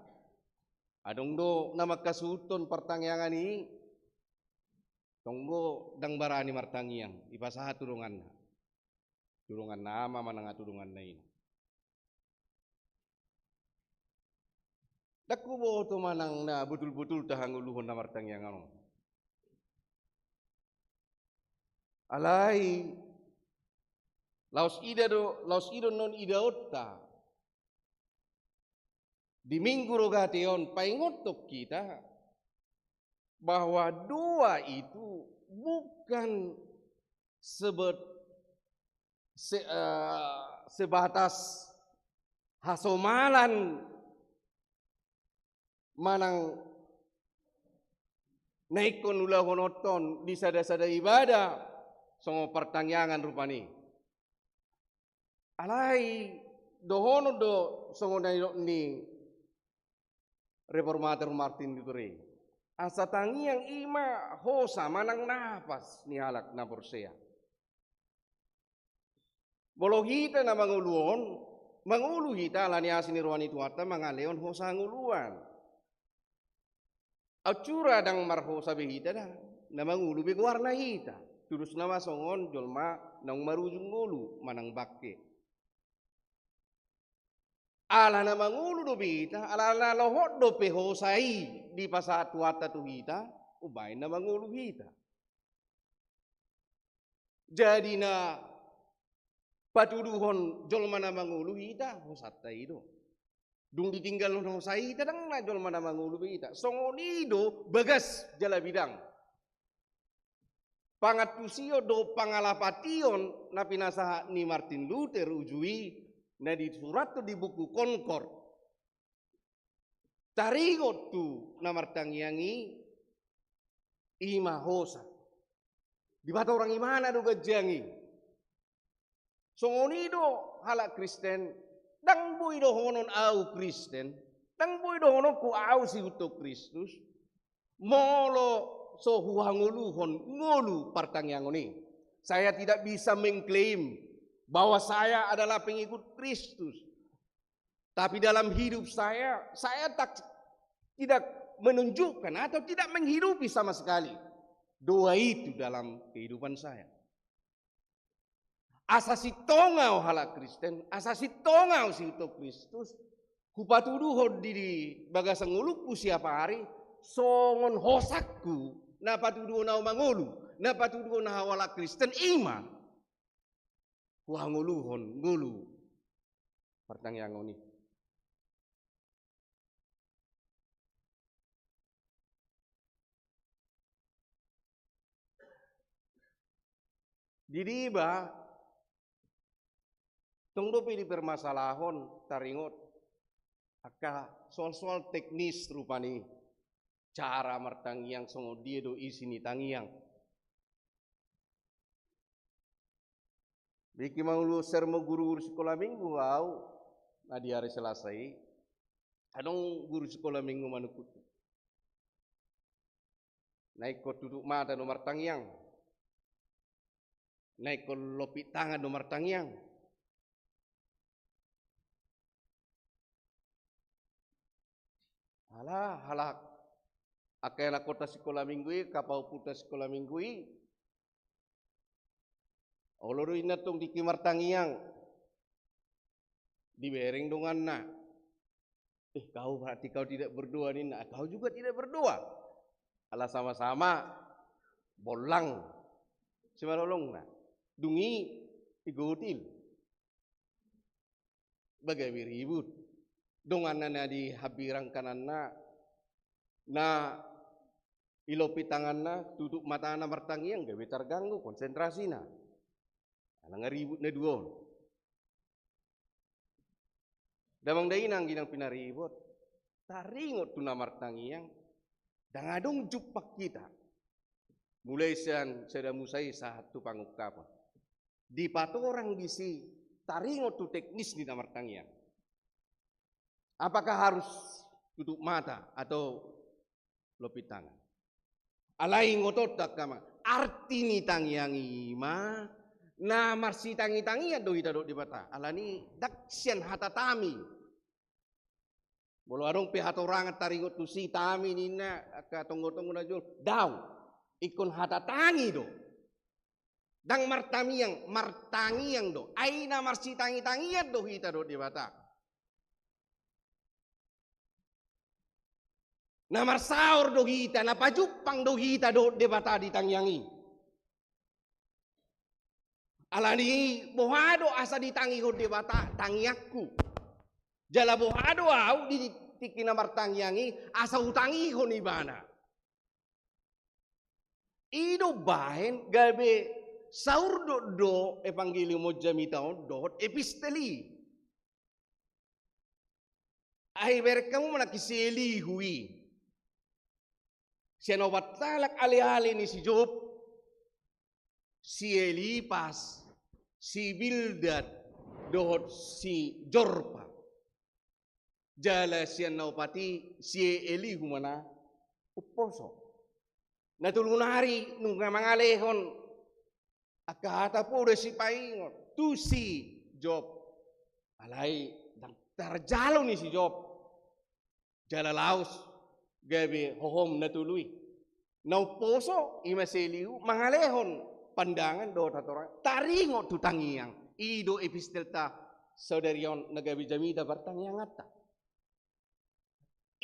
adong do na mangkasuhuthon partangiangan i, tong do ndang barani martangiang, dipasahat tu donganna. Tu donganna ama manang tu donganna ina. Ndang huboto manang na botul-botul tahangoluhon na martangiangan on. Alai laos i do, laos i do annon idaonta di Minggu Rogate on, paingothon hita bahwa doa itu bukan sebet-, se-, eh, sebatas hasomalan manang na ingkon ulahononta di sada-sada ibadah songon partangiangan rupani. Alai dohonon do songon na nidok ni reformator Martin Luther i, asa tangiang i ma hosa manang napas ni halak na porsea. Molo hita na mangolu on, mangolu hita ala ni asi ni roha ni Tuhanta mangalehon hosa hangoluan. Aut sura ndang marhosa be hita da, na mangolu be goarna hita. Tulusna ma songon jolma naung marujung ngolu manang bangke. Ala na mangolu dope hita, ala na lohot dope hosa i dipasahat Tuhanta tu hita, umbahen na mangolu hita. Jadi na patuduhon jolma na mangolu hita, hosanta i do. Dung ditinggalhon hosa i hita, ndang na jolma na mangolu be hita. Songon i do bagas jala bidang pangantusion dohot pangalapation na pinasahat ni Martin Luther uju i, na disurathon di buku Concord. Taringot tu na martangiang i, i ma hosa. Dipatorang ibana do ganjang i. Songon i do halak Kristen, ndang boi dohonon ahu Kristen, ndang boi dohononku ahu siihuthon Kristus, molo so huhangoluhon ngolu partangiangon i. Saya tidak bisa mengklaim bahwa saya adalah pengikut Kristus. Tapi dalam hidup saya, saya tak, tidak menunjukkan atau tidak menghidupi sama sekali doa itu dalam kehidupan saya. Asa sintong ahu halak Kristen, asa sintong ahu siihuthon Kristus, hupatuduhon di, di bagasan ngolungku siap ari, songon hosangku, na patuduhon ahu mangolu, na patuduhon ahu halak Kristen, i ma huhangoluhon ngolu partangiangon i. Di diba, tong dope dipermasalahon taringot angka soal-soal teknis rupani, cara martangiang, songon dia do isi ni tangiang. Dengke mangolu sermon guru-guru sikola minggu ahu, na di ari Selasa i, adong guru sikola minggu manungkun. Na ingkon tutup mata do martangiang. Na ingkon lompit tangan do martangiang. Ala, ala angka anakhonta sikola minggu i, angka pahompunta sikola minggu i, olo do inna tong dengke martangiang. Dibereng donganna. "Eh, kau berarti kau tidak berdoa," ninna. "Kau juga tidak berdoa." Ala sama-sama bollang simalolongna. Dung i igotil. Ba gabe ribut. Donganna na di hambirang kananna, na i lompit tanganna, tutup matana martangiang, gabe targanggu konsentrasina. Ala nga ribut na dua on. Damang dainang, inang pinaribot, taringot tu na martangiang, ndang adong jumpang hita. Mulai sian sada Musa i sahat tu pangungkapon. Dipatorang disi taringot tu teknis ni na martangiang. Apakah harus tutup mata atau lompit tangan? Alai ingotonta angka amang, arti ni tangiang i ma na marsitangitangian do hita dohot Debata. Alani ndang sian hata tami. Molo adong pe hatorangan taringot tusi, tami ninna angka tonggo-tonggo na jolo, dao. Ingkon hata tangi do. Ndang martamiang, martangiang do. Ai na marsitangitangian do hita dohot Debata. Na marsaor do hita, na pajumpang do hita dohot Debata di tangiang i. Alani i, boha do asa ditangihon Debata tangiangku? Jala boha do ahu di tingki na martangiang i asa hutangihon Ibana? I do umbahen gabe saurdot do Evangelium on, jamita on dohot epistel i. Ai bereng hamu ma nangkin si Elihu i. Sian opat halak aleale ni si Job, si Elipas, si Bildad, dohot si Zorpa. Jala sian na opat i si Elihu ma na umposo. Na tolu nari nunga mangalehon angka hata poda sipaingot tu si Job. Alai ndang tarjalo ni si Job. Jala laos gabe hohom na tolu i. Na umposo i ma si Elihu mangalehon pandangan dohot hatorangan taringot tu tangiang. I do epistelta sadari on na gabe jamita partangianganta.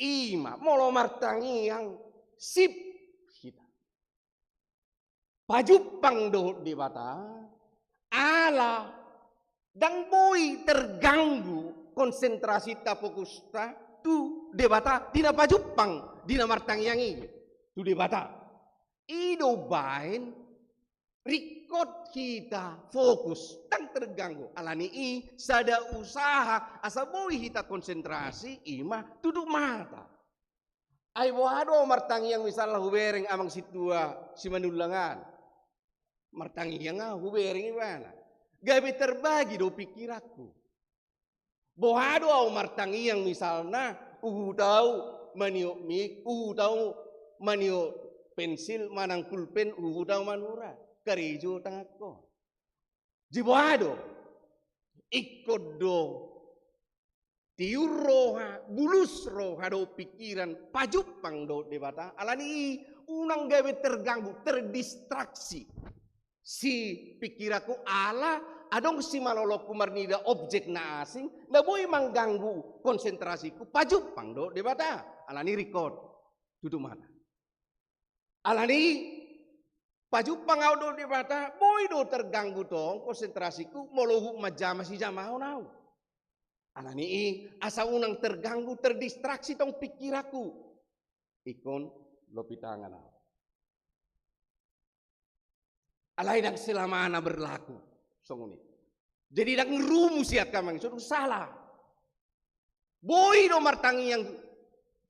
I ma molo martangiang sip hita pajumpang dohot Debata, ala ndang boi terganggu konsentrasita, fokusta tu Debata di na pajumpang, di na martangiang i tu Debata. I do umbahen ringkot hita fokus, ndang terganggu. Alani i sada usaha asa boi hita konsentrasi i ma tutup mata. Ai boha do martangiang misalna hubereng Amang Sintua Simanullang an. Martangiang ahu, hubereng ibana. Gabe terbagi do pikiranku. Boha do ahu martangiang misalna, huhut ahu maniop mik, huhut ahu maniop pensil manang pulpen, huhut ahu manura. Karejo tanganku. Jadi boha do? Ingkon do tiur roha, bulus roha dohot pikiran pajumpang dohot Debata. Alani i unang gabe terganggu, terdistraksi si pikiranku, ala adong simalolongku marnida objek na asing na boi mangganggu konsentrasiku pajumpang dohot Debata. Alani i ringkot tutup mata. Alani i pajumpang ahu dohot Debata, boi do terganggu tong konsentrasiku molo huhut manjama sijamaon ahu. Alani i asa unang terganggu, terdistraksi tong pikiranku, ingkon lompit tangan ahu. Alai ndang selamana berlaku songon i. Jadi ndang rumus i angka amang, so dung salah. Boi do martangiang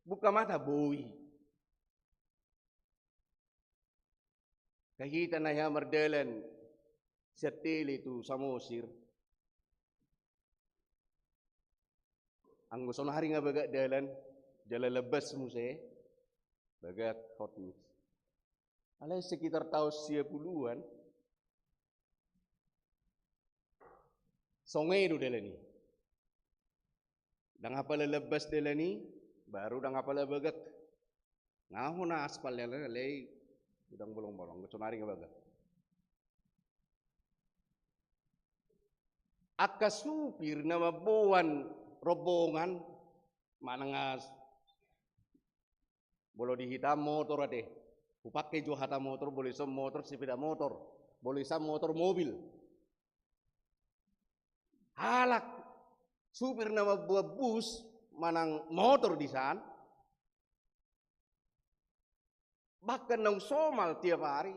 buka mata, boi. Hita na hea mardalan sian Tele tu Samosir. Anggo sonari nga bagak dalan, jala lambas muse, bagak hot mix. Alai sekitar taon sia puluan, songon i do dalan i. Ndang apala lambas dalan i, baru ndang apala bagak. Nga hona aspal dalan i, alai godang bolong-bolong, anggo sonari nga bagak. Angka supir na mamboan rombongan, manang as-, molo di hita motor ate, Hupangke jo hata motor, boi san motor, sepeda motor, boi san motor, mobil. Halak supir na mamboan bus manang motor di san, bahkan naung somal tiap ari.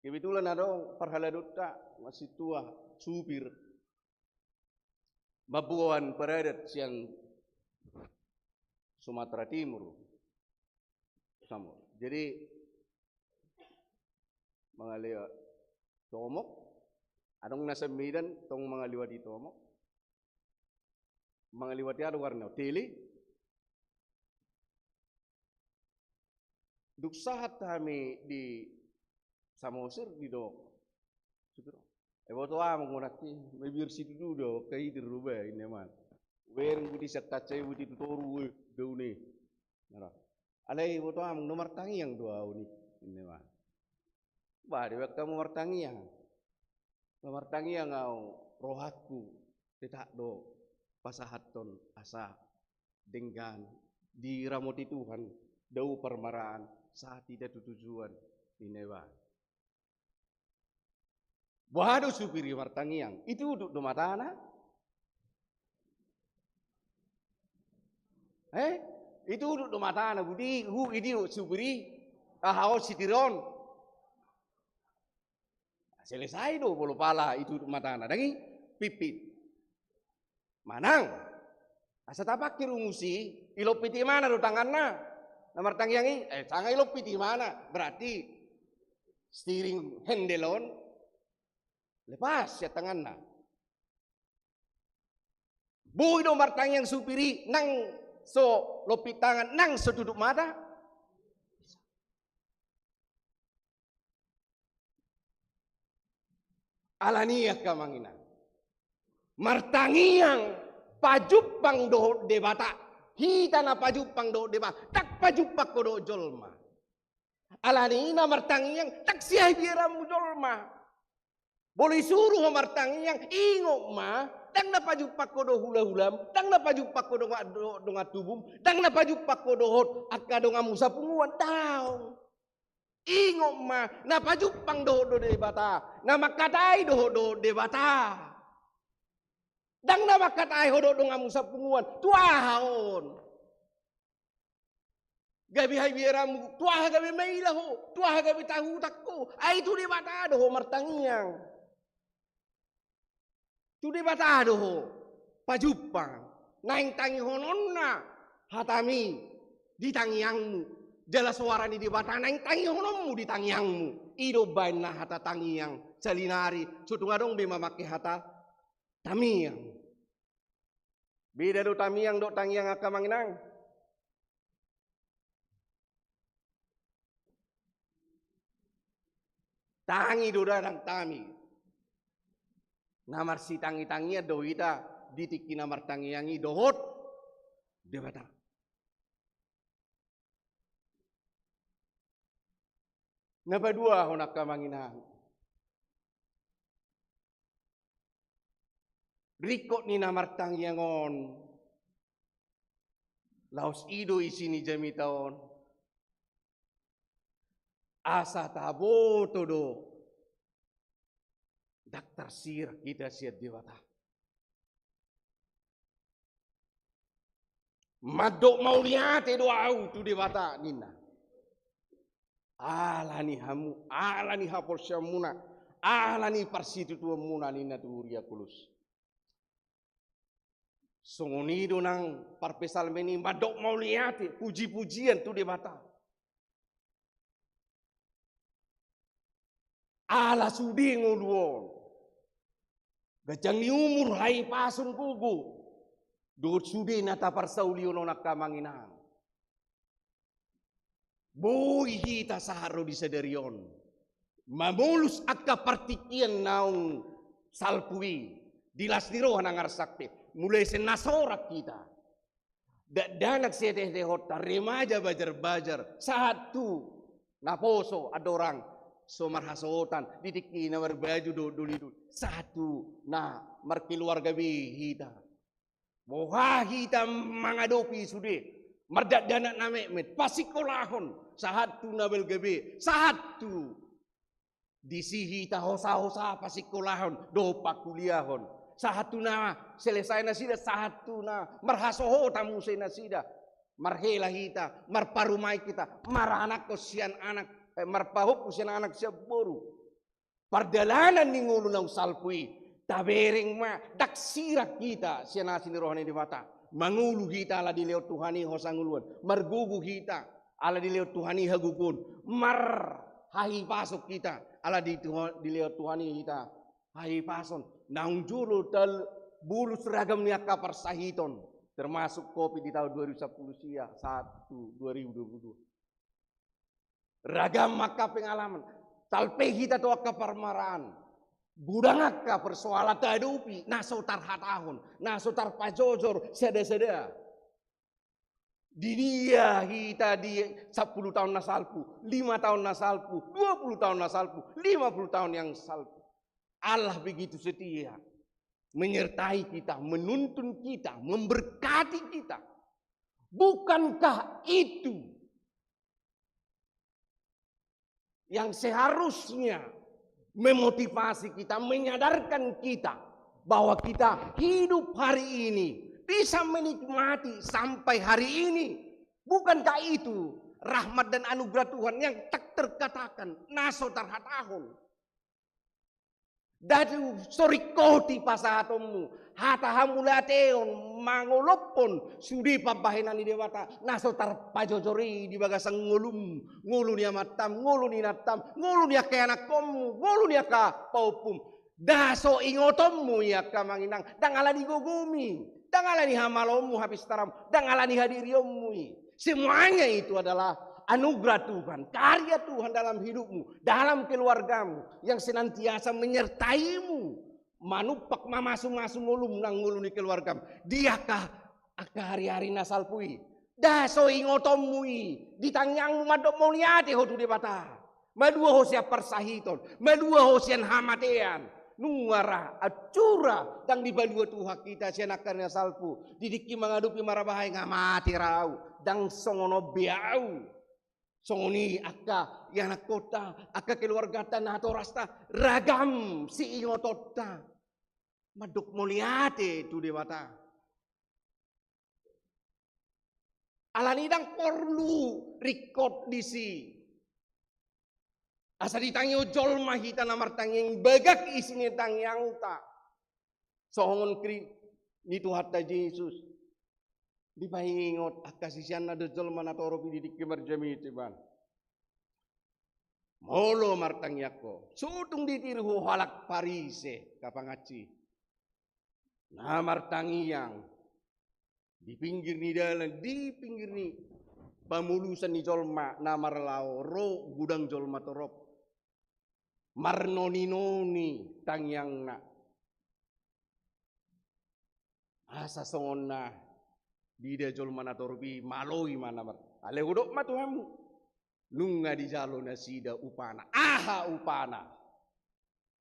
Kebetulan adong parhaladonta, masih tua, supir. Mamboan paradat sian Sumatera Timur. Samo. Jadi, mangaliwat Tomok, adong na sian Medan, tong mangaliwati Tomok. Mangaliwati aha do goarna, Tele. Dung sahat hami di Samosir, didok supir, "Eh, boto amang, nangkin mabiar situtu do, angka i di Ruba," ninna ma. Bereng buti sian kaca i, buti tu toru, eh, daun i. Alai boto amang, na martangiang do ahu, ninna ma. Bah, dibaen hamu martangiang. Na martangiang ahu, rohangku tetap do pasahathon asa denggan diramoti Tuhan, dao parmaraan, sahat hita tu tujuan, ninna ma. Boha do supir i martangiang? Ituduk do matana? Eh? Ituduk do matana, budi, hu, idok supir i, aha on, sitir on. Selesai do molo pala ituduk matana, ndang i? Pipit. Manang, asa tapangkir ungus i, ilompit imana do tanganna. Na martangiang i, eh, sanga ilompit imana, berarti steering handle on lepas sian tanganna. Boi do martangiang supir i nang so lompit tangan, nang so tuduk mata? Alani i, angka amang inang, martangiang pajumpang dohot Debata. Hita na pajumpang dohot Debata, ndang pajumpang ho dohot jolma. Alani i na martangiang ndang sihabiaranmu jolma. Molo isuru ho martangiang, ingot ma, ndang na pajumpang ho dohot hulahulam, ndang na pajumpang ho dongan, do-, dongan tubum, ndang na pajumpang ho dohot angka donganmu sapunguan, daong. Ingot ma, na pajumpang dohot do Debata, na mangkatai dohot do Debata. Ndang na mangkatai ho dohot donganmu sapunguan, tu aha on? Gabe habiaranmu, tu aha gabe maila ho, tu aha gabe tahutan ho, ai tu Debata do ho martangiang. Tu Debata do ho pajumpang, naeng tangihononna hatami di tangiangmu, jala soara ni Debata naeng tangihononmu di tangiangmu. I do umbahen na hata tangiang saonari, so tung adong be mamangke hata tamiang. Beda do tamiang dohot tangiang, angka amang inang. Tangi do dadang tami. Na marsitangitangian do hita di tingki na martangiang i dohot Debata. Na paduahon, angka amang inang, ringkot ni na martangiang on, laos i do isi ni jamita on, asa taboto do ndang tarsirang hita sian Debata. Mandok mauliate do ahu tu Debata, ninna. Alani hamu, alani haporseaonmuna, alani parsitutuonmuna, ninna tu huria Kolose. Songon i do nang parpsalmen i, mandok mauliate, pujipujian tu Debata. Ala sude ngolu on, ganjang ni umur, hahipason, gogo, dohot sude na taparsaulihon on, angka amang inang, boi hita sahat ro di sadari on mamolus angka partingkian naung salpu i di las ni roha nang arsak pe. Mulai sian na sorang hita, dakdanak sietehetehonta, remaja bajarbajar, sahat tu naposo andorang so marhasohotan, di tingki na marbaju do-, dolidoli, sahat tu na markeluarga be hita. Boha hita mangadopi sude, Mardakdanak na metmet, pasikkolahon, sahat tu na balga be, sahat tu disi hita hosa-hosa pasikkolahon dohot pakuliahon. Sahat tu na selesai nasida, sahat tu na marhasohotan muse nasida. Marhela hita, marparumaen hita, maranakhon sian anak, eh, marpahompu sian anak sian boru. Pardalanan ni ngolu naung salpu i, tabereng ma, ndang sirang hita sian asi ni roha ni Debata. Mangolu hita ala dilehon Tuhan i hosa ngoluan. Margogo hita ala dilehon Tuhan i hagogoon. Marhahipason hita ala di Tuhan, dilehon Tuhan i hita hahipason. Naung jolo talbolus ragam ni angka parsahiton, termasuk covid di taon dua ribu sampulu sia sahat tu dua ribu dua pulu dua. Ragam angka pengalaman. Salpu hita tu angka parmaraan. Godang angka persoalan tahadopi, na so tarhatahon, na so tarpajojor sada-sada. Di dia hita di sampulu taon na salpu, lima taon na salpu, dua puluh taon na salpu, lima puluh taon yang salpu. Allah begitu setia menyertai kita, menuntun kita, memberkati kita. Bukankah itu yang seharusnya memotivasi kita, menyadarkan kita bahwa kita hidup hari ini, bisa menikmati sampai hari ini? Bukankah itu rahmat dan anugerah Tuhan yang tak terkatakan, na so tarhatahon? Ndang so ringkot i pasahatonmu, hata hamauliateon mangolophon sude pambahenan ni Debata na so tarpajojor i di bagasan ngolum, ngolu ni amantam, ngolu ni inantam, ngolu ni angka ianakhonmu, ngolu ni angka pahompum. Ndang so ingotonmu i angka amang inang, ndang ala ni gogom i, ndang ala ni hamaloonmu, hapistaranmu, ndang ala ni hadirionmu i. Semuanya itu adalah anugerah Tuhan, karya Tuhan dalam hidupmu, dalam keluargamu, yang senantiasa menyertaimu, manumpak, mamasu-masu ngolum nang ngolu ni keluargam. Di angka, angka ari-ari na salpu i, ndang so ingotonmu i, di tangiangmu mandok mauliate ho tu Debata. Malua ho sian parsahiton, malua ho sian hamatean. Nunga ra, ancura, ndang dipalua Tuhan hita sian angka na salpu. Di tingki mangadopi marbahen, nga mate ra au, ndang songon on be au. Songon i angka ianakhonta, angka keluarganta, natorasta, ragam siingotonta. Mandok mauliate tu Debata. Alani ndang porlu ringkot disi. Asa ditangihon jolma hita na martangiang, bagak isi ni tangiangta. Songon Kri-, ni Tuhanta Jesus. Dipaingot angka siseanna dohot jolma na torop i di tingki marjamita ibana. Molo martangiang ho, so tung ditiru ho halak Parise, angka pangansi. Na martangiang di pinggir ni dalan, di pinggir ni pamulusan ni jolma na marlaho, ro godang jolma torop. Marnoni-noni tangiangna. Asa songon na diida jolma na torop i, malo i ma na mar-, alai hudok ma tu hamu. Nunga dijalo nasida upana. Aha upana?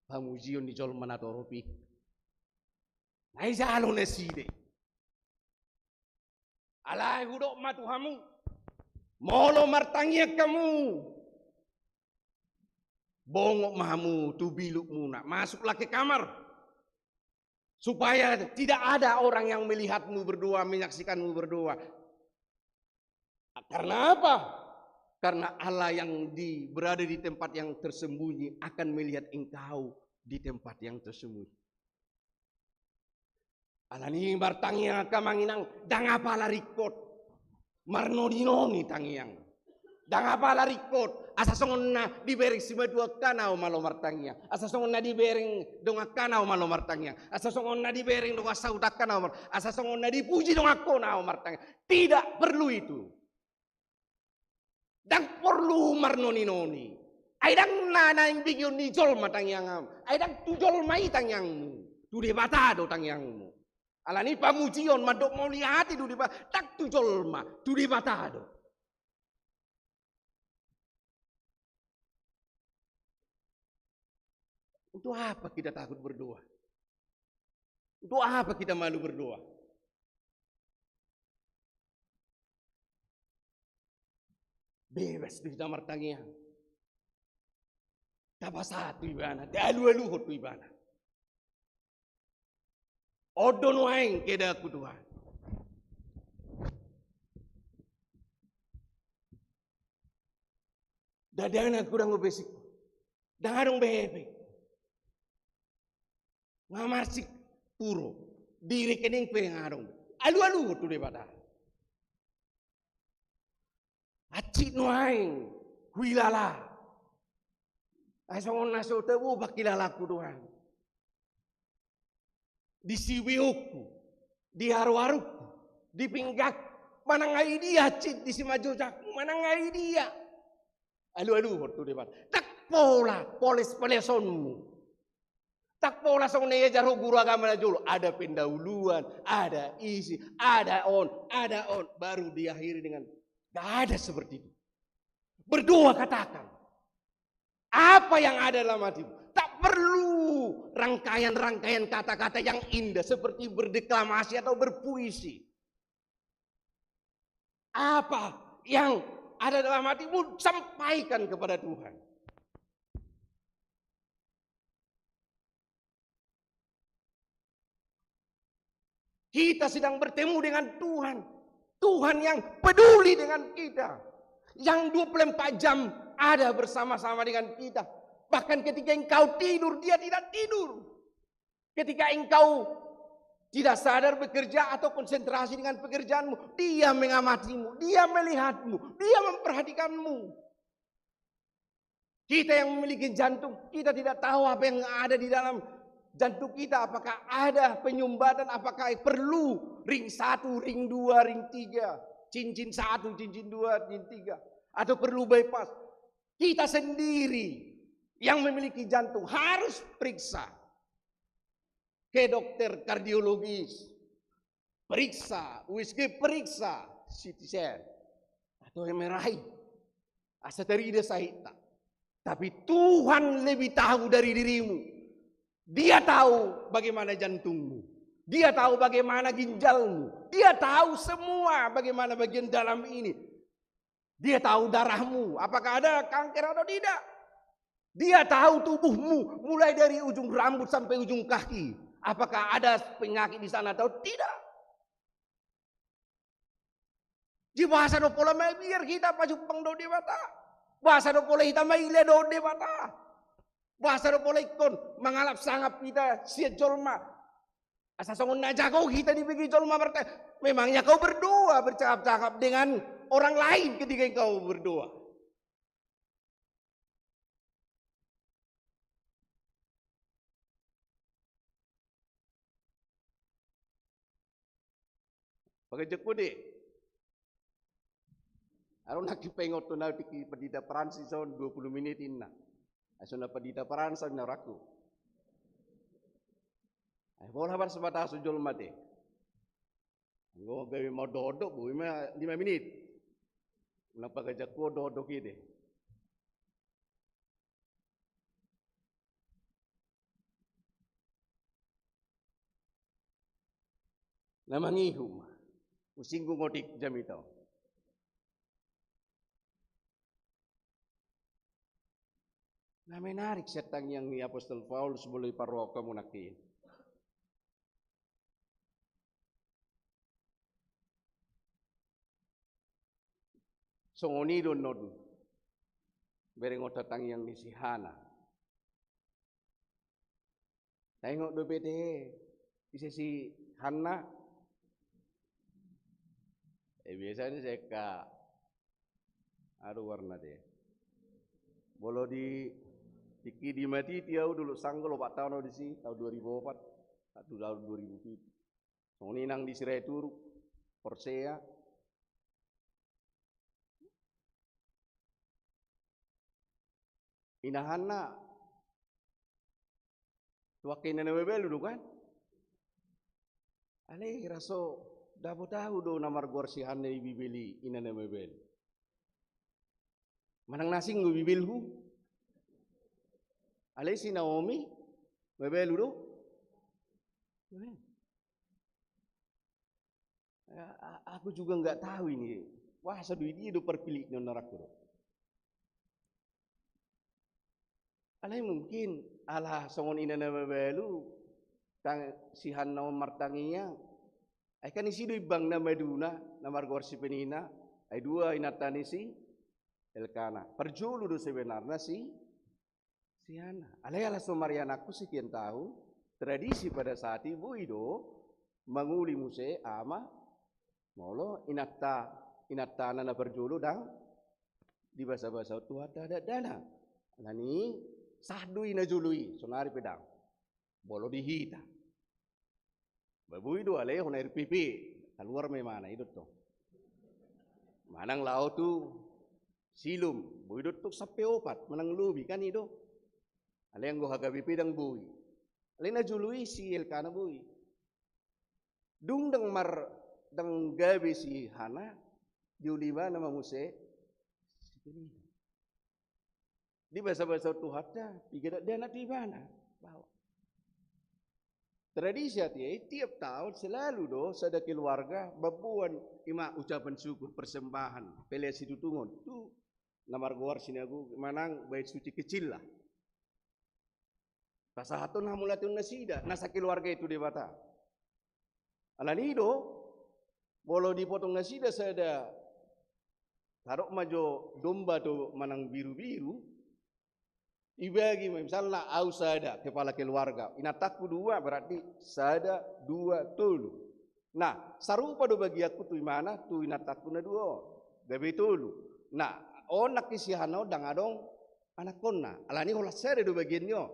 Pamujion ni jolma na torop i. Na dijalo nasida i. Alai hudok ma tu hamu. Molo martangiang hamu, bongot ma hamu tu bilukmuna. Masuklah ke kamar. Supaya tidak ada orang yang melihatmu berdoa, menyaksikanmu berdoa. Karena apa? Karena Allah yang di, berada di tempat yang tersembunyi akan melihat engkau di tempat yang tersembunyi. Alani i martangiang angka amang inang, ndang apala ringkot. Marnoni-noni tangiang. Ndang apala ringkot, asa songon na dibereng simatua angka na ho malo martangiang. Asa songon na dibereng dongan angka na ho malo martangiang. Asa songon na dibereng dongan sahuta angka na ho mar-, asa songon na dipuji dongan angka na ho martangiang. Tidak perlu itu. Ndang porlu marnoni-noni. Ai ndang na naeng begeon ni jolma tangiangam. Ai ndang tu jolma i tangiangmu. Tu Debata do tangiangmu. Alani pamujion mandok mauliate tu Debata, ndang tu jolma, tu Debata do. Untuk apa kita takut berdoa? Untuk apa kita malu berdoa? Bebas do hita martangiang. Tapasahat tu ibana, dialualuhon tu ibana. On do nuaeng kedaku Tuhan. Dada nangkin godang be singkop. Ndang adong be hepeng. Nga marsik puro. Di rekening pe nga adong be. Alualuhon tu Debata. Hansit nuaeng huilala. Ai songon na so tabo pangkilalangku Tuhan. Di sibeonku, di haruharungku, di pinggangku, manang ai dia hansit di simanjujungku, manang ai dia. Alualuhon tu Debata. Ndang pola poles-polesonmu. Ndang pola songon na diajar ho guru agama na jolo. Ada pendahuluan, ada isi, ada on, ada on. Baru diakhiri dengan, nggak ada seperti itu. Berdoa katakan apa yang ada dalam hatimu. Tak perlu rangkaian-rangkaian kata-kata yang indah seperti berdeklamasi atau berpuisi. Apa yang ada dalam hatimu, sampaikan kepada Tuhan. Kita sedang bertemu dengan Tuhan. Tuhan yang peduli dengan kita. Yang dua puluh empat jam ada bersama-sama dengan kita. Bahkan ketika engkau tidur, dia tidak tidur. Ketika engkau tidak sadar bekerja atau konsentrasi dengan pekerjaanmu, dia mengamatimu, dia melihatmu, dia memperhatikanmu. Kita yang memiliki jantung, kita tidak tahu apa yang ada di dalam jantung kita. Apakah ada penyumbatan, apakah perlu ring satu, ring dua, ring tiga, cincin satu, cincin dua, cincin tiga, atau perlu bypass. Kita sendiri yang memiliki jantung harus periksa ke dokter kardiologis, periksa U S G, periksa C T scan atau M R I, asa tarida sahitna. Tapi Tuhan lebih tahu dari dirimu. Dia tahu bagaimana jantungmu. Dia tahu bagaimana ginjalmu. Dia tahu semua bagaimana bagian dalam ini. Dia tahu darahmu, apakah ada kanker atau tidak. Dia tahu tubuhmu, mulai dari ujung rambut sampai ujung kaki. Apakah ada penyakit di sana atau tidak. Jadi boasa do pola mabiar hita pajumpang dohot Debata. Boasa do pola hita maila dohot Debata. Boasa do pola ingkon mangalap sangap hita sian jolma. Asa songon na jago hita dibege jolma marta-, memangnya kau berdoa, bercakap-cakap dengan orang lain ketika engkau berdoa? Paganjangku de. Adong nangkin paingothon au tingki pandita Francis on dua puluh menit inna. Ai so na pandita Francis on na rangku. Ai pola barsibatason jolma te. Anggo gabe ma ondo-ondo, boi ma lima menit. Unang paganjangku ondo-ondo hite. Na mangihut ma. Husinggung otik jamita on. Na menarik sian tangiang ni Apostel Paulus molo diparrohahon hamu nangkin. Songon i do annon berengonta tangiang ni si Hana. Taingot dope ate, ise si Hanna? Eh, biasanya saya ka, aduh, warna te. Molo di tingki dimatiti au dulu, sanggul opat taon au disi, taon dua ribu opat, tu taon dua ribu pitu. Songon i nang di Sirait Uruk, Porsea. Ina Hanna, tu angka ina na mabalu do kan? Alai ra so dapot au do na margoar si Hanna di Bibel i ina na mabalu. Manang na asing do Bibelhu. Alai si Naomi mabalu do? Mabalu. Ya, a-, aku juga nggak tahu ini. Wah, sadui dia do parpillit ni on, arangku do. Alai mungkin ala songon ina na mabalu, tang si Hanna on martangiang. Ai kan isi do imbangna maduna, na margoar si Penina, ai dua inanta ni si Elkana. Parjolo do sebenarna si, si Hanna. Alai ala so marianakku sekian tahun, tradisi pada saat i boi do mangoli muse ama, molo inanta, inantana na parjolo ndang dibasabasa Tuhanta dakdanak. Alani sah do i na jolo i, sonari pe ndang. Molo di hita. Ba boi do alehon R P P, kaluar ma imana i do tong. Manang laho tu Silom, boi do tong sampe opat, manang lobi kan i do. Alai anggo H K B P ndang boi. Alai na jolo i si Elkana boi. Dung ndang mar, ndang gabe si Hanna, dioloi ibana ma muse si Penina. Dibasabasa Tuhanta, piga dakdanak tu ibana. Baoa. Tradisi atik i, tiap tahun selalu do sada keluarga mamboan, ima ucapan syukur, persembahan, pelean situtungon tu na margoar sinagoga manang bait suci kecil lah. Pasahathon hamauliateon nasida, na sakeluarga i tu Debata. Alani i do, molo dipotong nasida sada, tadok ma jo domba tu manang birubiru, ibagi ma, misalna au sada, kepala keluarga, inantangku dua, berarti sada, dua, tolu. Nah, sarupa do bagianku tu imana, tu inantangku na dua on. Gabe tolu. Nah, on nangkin si Hanna on ndang adong anakkonna. Alani holan sada do bagianna on.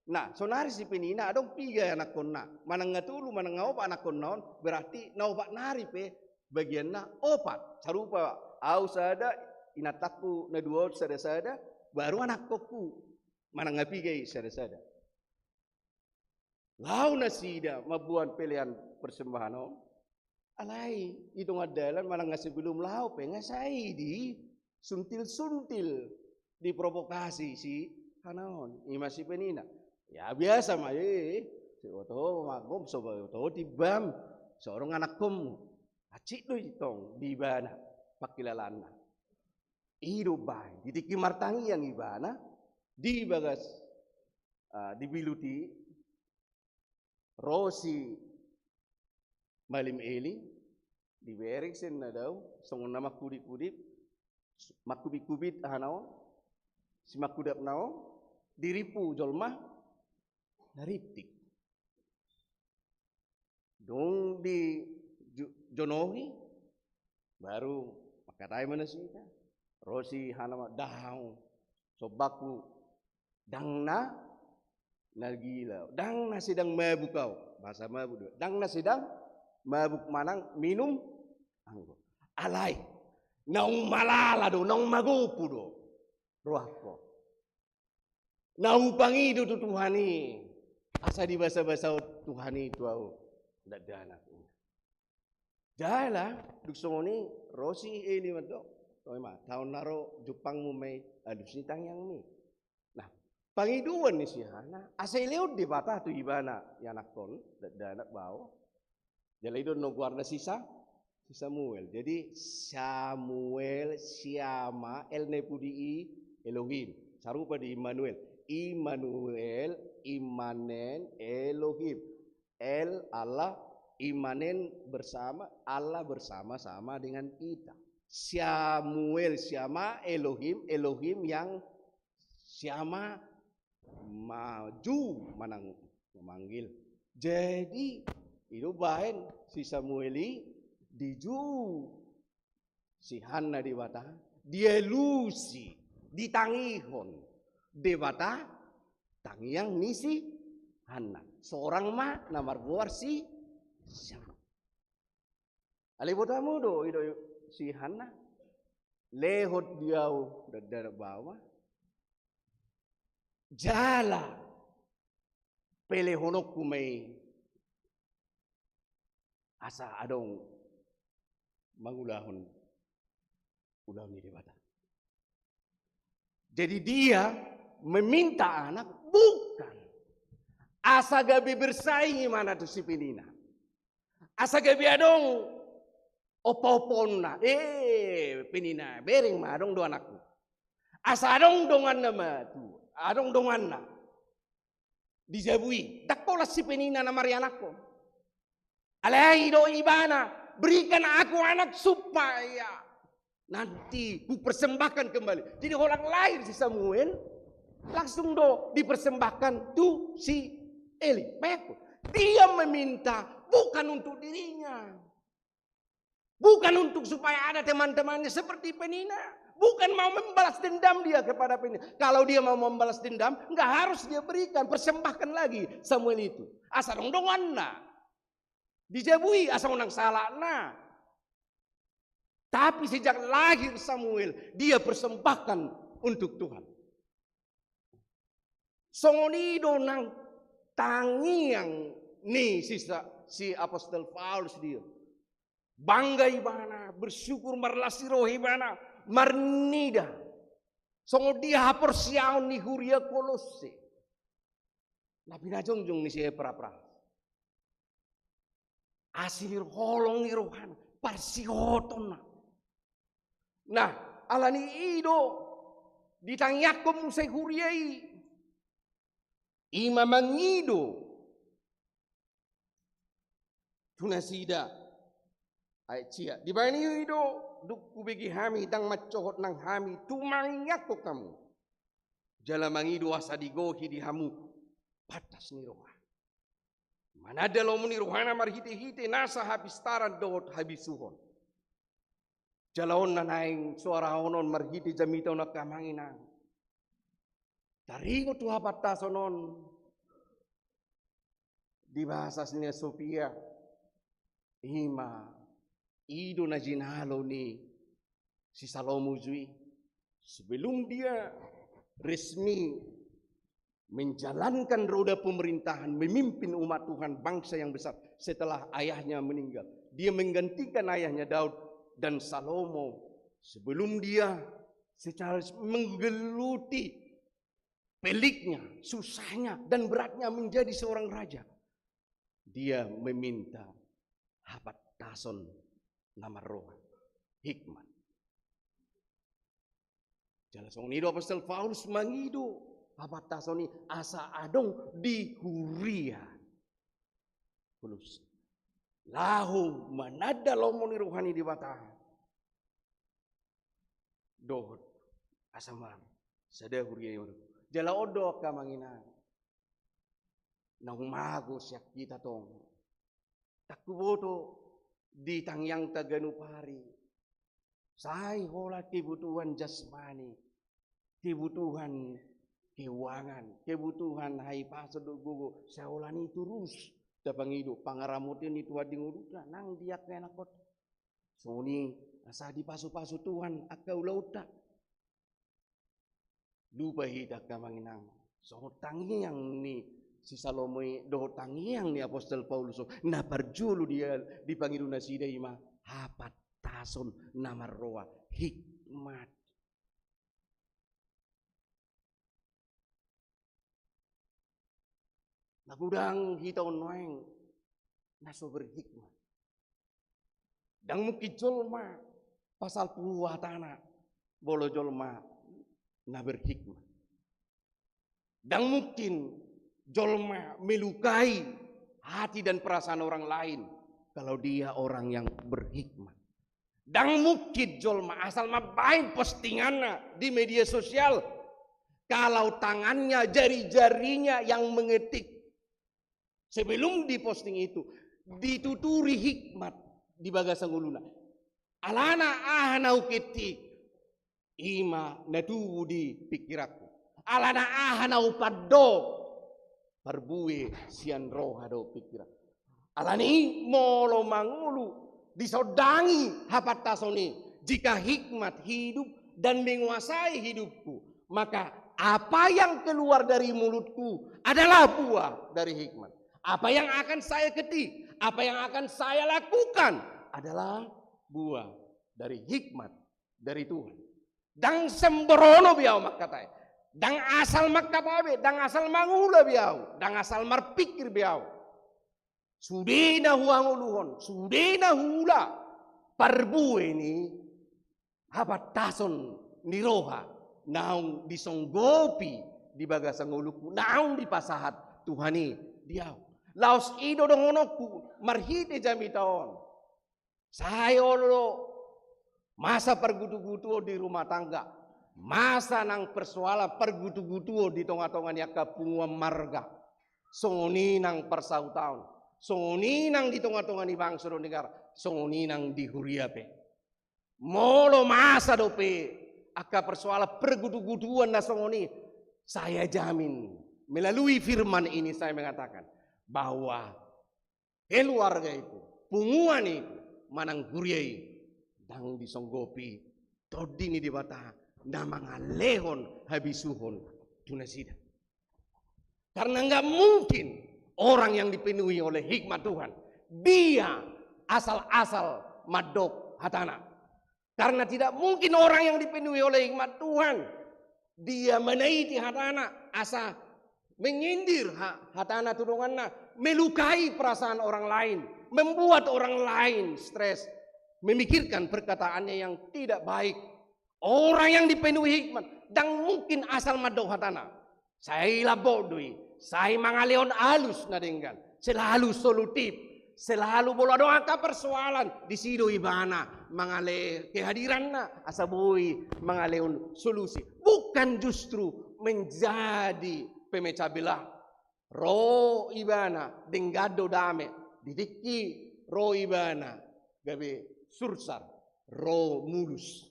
Nah, sonari si Penina adong piga anakkonna. Manang nga tolu, manang nga opat anakkonna on, berarti na opat nari pe bagianna opat. Sarupa au sada, inantangku na dua on sada-sada, baru anakkonku. Manang nga piga i sada-sada. Laho nasida mamboan pelean persembahan on. Alai, di tonga dalan manang nga sebelum laho pe nga sai disuntil-suntil, diprovokasi si Hanna on, ima si Penina. Ya biasa ma, eh, so boto ma gom, so boto timbam, so adong anakkonmu. Hansit do i tong di ibana pangkilalaanna. I do baen, di tingki martangiang ibana, di bagas, ah, di bilut i, ro si Malim Eli, dibereng sian na dao, songon na mangkudip-kudip, mangkubit-kubit aha na on, si mangkudap na on, dirimpu jolma, na riptik. Dung di jo-, jonohi, baru mangkatai ma nasida. Ro si Hanna ma, dao, sombangku, ndang na, na gila, ndang na sedang mabuk au. Bahasa mabuk do. Ndang na sedang mabuk manang minum anggur. Alai, naung malala do, naung magopu do rohangku. Na hupangido tu Tuhan i, asa dibasabasahon Tuhan i tu ahu dakdanak. Jala, dung songon i, ro si Eli mandok, oi ma, taon na ro jumpangmu ma i, alus ni tangiangmi. Nah, pangidoan ni si Hanna, asa dilehon Debata tu ibana ianakhon, dakdanak baoa. Jala i do annon goarna si Sa-, si Samuel. Jadi Samuel, Syama, El na di pudi i, Elohim. Sarupa di Immanuel. Immanuel, Immanen, Elohim. El, Allah, Immanen bersama, Allah bersama-sama dengan kita. Samuel, Syama, Elohim, Elohim yang Syama maju manang memanggil. Jadi, i do baen si Samuel i dijou si Hanna Debata, dialusi, ditangihon Debata tangiang ni si Hanna. Sorang ma na margoar si Syama. Alai boto hamu do, i do si Hanna. Lehon di ahu dakdanak baoa ma. Jala pelehononku ma i asa adong mangulahon ulaon ni Debata. Jadi dia meminta anak bukan asa gabe bersaing ibana tu si Penina. Asa gabe adong ompa-ompaonna. Eh, Penina, bereng ma, adong do anakku. Asa adong donganna ma tu, adong donganna di jabu i, ndang holan si Penina na marianakhon. Alai didok ibana, berikan aku anak supaya nanti kupersembahkan kembali. Jadi holan lahir si Samuel, langsung do dipersembahkan tu si Eli. Bayangkan, dia meminta bukan untuk dirinya. Bukan untuk supaya ada teman-temannya seperti Penina. Bukan mau membalas dendam dia kepada Penina. Kalau dia mau membalas dendam, nggak harus dia berikan, persembahkan lagi Samuel itu. Asa adong donganna. Dijabui asa unang salahna. Tapi sejak lahir Samuel, dia persembahkan untuk Tuhan. Songon i do nang tangiang ni si, si apostel Paulus dia. Bangga ibana, bersyukur, marlas ni roha ibana, marnida. Songon dia haporseaon ni huria Kolosse. Na pinajongjong ni si Epafras. Asi ni holong ni rohana, parsihotonna. Nah, alani i do ditangiangkon muse huria i. I ma mangido tu nasida. Ayat sia. Dibahen i do, dung hubege hami, ndang mansohot nang hami tu mangingakhon hamu. Jala mangido asa digohi di hamu pantas ni roha. Mananda lomo ni rohana marhite-hite nasa hapistaran dohot habisuhon. Jala on na naeng soarahon on marhite jamita on, angka amang inang. Taringot tu hapantason on di bahasa Hagia Sophia, i ma i do na jinalo ni si Salomo uju i. Sebelum dia resmi menjalankan roda pemerintahan, memimpin umat Tuhan, bangsa yang besar setelah ayahnya meninggal, dia menggantikan ayahnya Daud dan Salomo. Sebelum dia secara menggeluti peliknya, susahnya, dan beratnya menjadi seorang raja, dia meminta hapantason na marroha, hikmat. Jala songon i do apostel Paulus mangido hapantason i asa adong di huria Kolosse, laho mananda lomo ni roha ni Debata dohot asa marsada huria i. Jala on do, angka amang inang, naung mago sian hita tong. Ndang huboto di tangiangta ganup ari, sai holan kebutuhan jasmani, kebutuhan keuangan, kebutuhan hahipason dohot gogo, sai holan i torus tapangido pangaramotion ni Tuhan di ngolunta nang di angka ianakhonta. Songon i asa dipasu-pasu Tuhan angka ulaonta. Lupa hita, angka amang inang, songon tangiang ni si Salomo i dohot tangiang ni apostel Paulus on, na parjolo dia dipangido nasida i ma hapantason na marroha, hikmat. Na godang hita on nuaeng na so berhikmat. Ndang mungkin jolma pasal puhatana molo jolma na berhikmat. Ndang mungkin jolma melukai hati dan perasaan orang lain kalau dia orang yang berhikmat. Ndang mungkin jolma asal mambahen postinganna di media sosial kalau tangannya, jari-jarinya yang mengetik. Sebelum diposting itu, dituturi hikmat di bagasan ngoluna. Alana aha na huketik, i ma na tubu di pingkiranku. Alana aha na hupandok, parbue sian roha do pingkiranku. Alani i molo mangolu disondangi hapantason i, jika hikmat hidup dan menguasai hidupku, maka apa yang keluar dari mulutku adalah buah dari hikmat. Apa yang akan saya ketik, apa yang akan saya lakukan adalah buah dari hikmat dari Tuhan. Ndang sembrono be ahu mangkatai. Ndang asal mangkatai be, ndang asal mangula be ahu, ndang asal marpingkir be ahu. Sude na huangoluhon, sude na huula, parbue ni hapantason ni roha naung disonggopi di bagasan ngolungku, naung dipasahat Tuhan i di ahu. Laos i do dohononku marhite jamita on. Sai olo do masa pargutugutuon di rumah tangga, masa nang persoalan pargutugutuon di tongatonga ni angka punguan marga, songon i nang parsahutaon, songon i nang di tongatonga ni bangso dohot negara, songon i nang di huria pe. Molo masa dope angka persoalan pargutugutuon na songon i, saya jamin melalui firman ini saya mengatakan bahwa keluarga itu, punguan itu, manang huria i, ndang disonggopi Tondi ni Debata na mangalehon habisuhon tu nasida. Karena nggak mungkin orang yang dipenuhi oleh hikmat Tuhan, dia asal-asal mandok hatana. Karena tidak mungkin orang yang dipenuhi oleh hikmat Tuhan, dia menaiti hatana, asa menyindir ha-, hatana tu donganna, melukai perasaan orang lain, membuat orang lain stres, memikirkan perkataannya yang tidak baik. Orang yang dipenuhi hikmat, ndang mungkin asal mandok hatana. Sai lambok do i, sai mangalehon alus na denggan, selalu solutif, selalu molo adong angka persoalan, disi do ibana mangale kehadiranna, asa boi mangalehon solusi. Bukan justru menjadi pemecah belah. Ro ibana, denggan do dame, di tingki ro ibana, gabe sursar, ro mulus.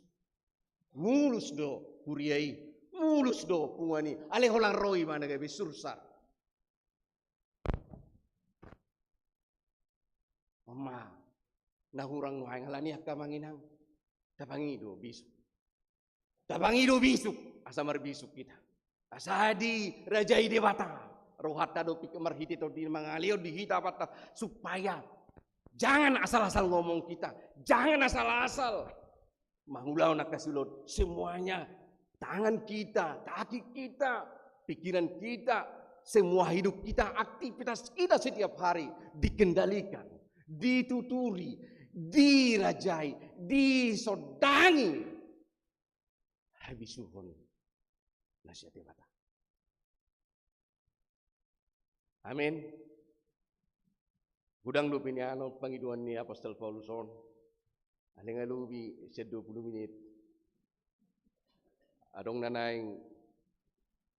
Mulus do huria i, mulus do punguan i, alai holan ro ibana gabe sursar. Ima na hurang nuaeng, alani i angka amang inang, tapangido bisuk. Tapangido bisuk, asa marbisuk hita. Asa dirajai Debata rohanta dohot marhite Tondi na mangalehon di hita Debata, supaya jangan asal-asal ngomong kita, jangan asal-asal mangulahon angka siulaon, semuanya, tangan kita, kaki kita, pikiran kita, semua hidup kita, aktivitas kita setiap hari dikendalikan, dituturi, dirajai, disondangi habisuhon na sian Debata. Amin. Godang dope nian on pangidoan ni apostel Paulus on. Alai nga lobi sian dua pulu minit. Adong na naeng,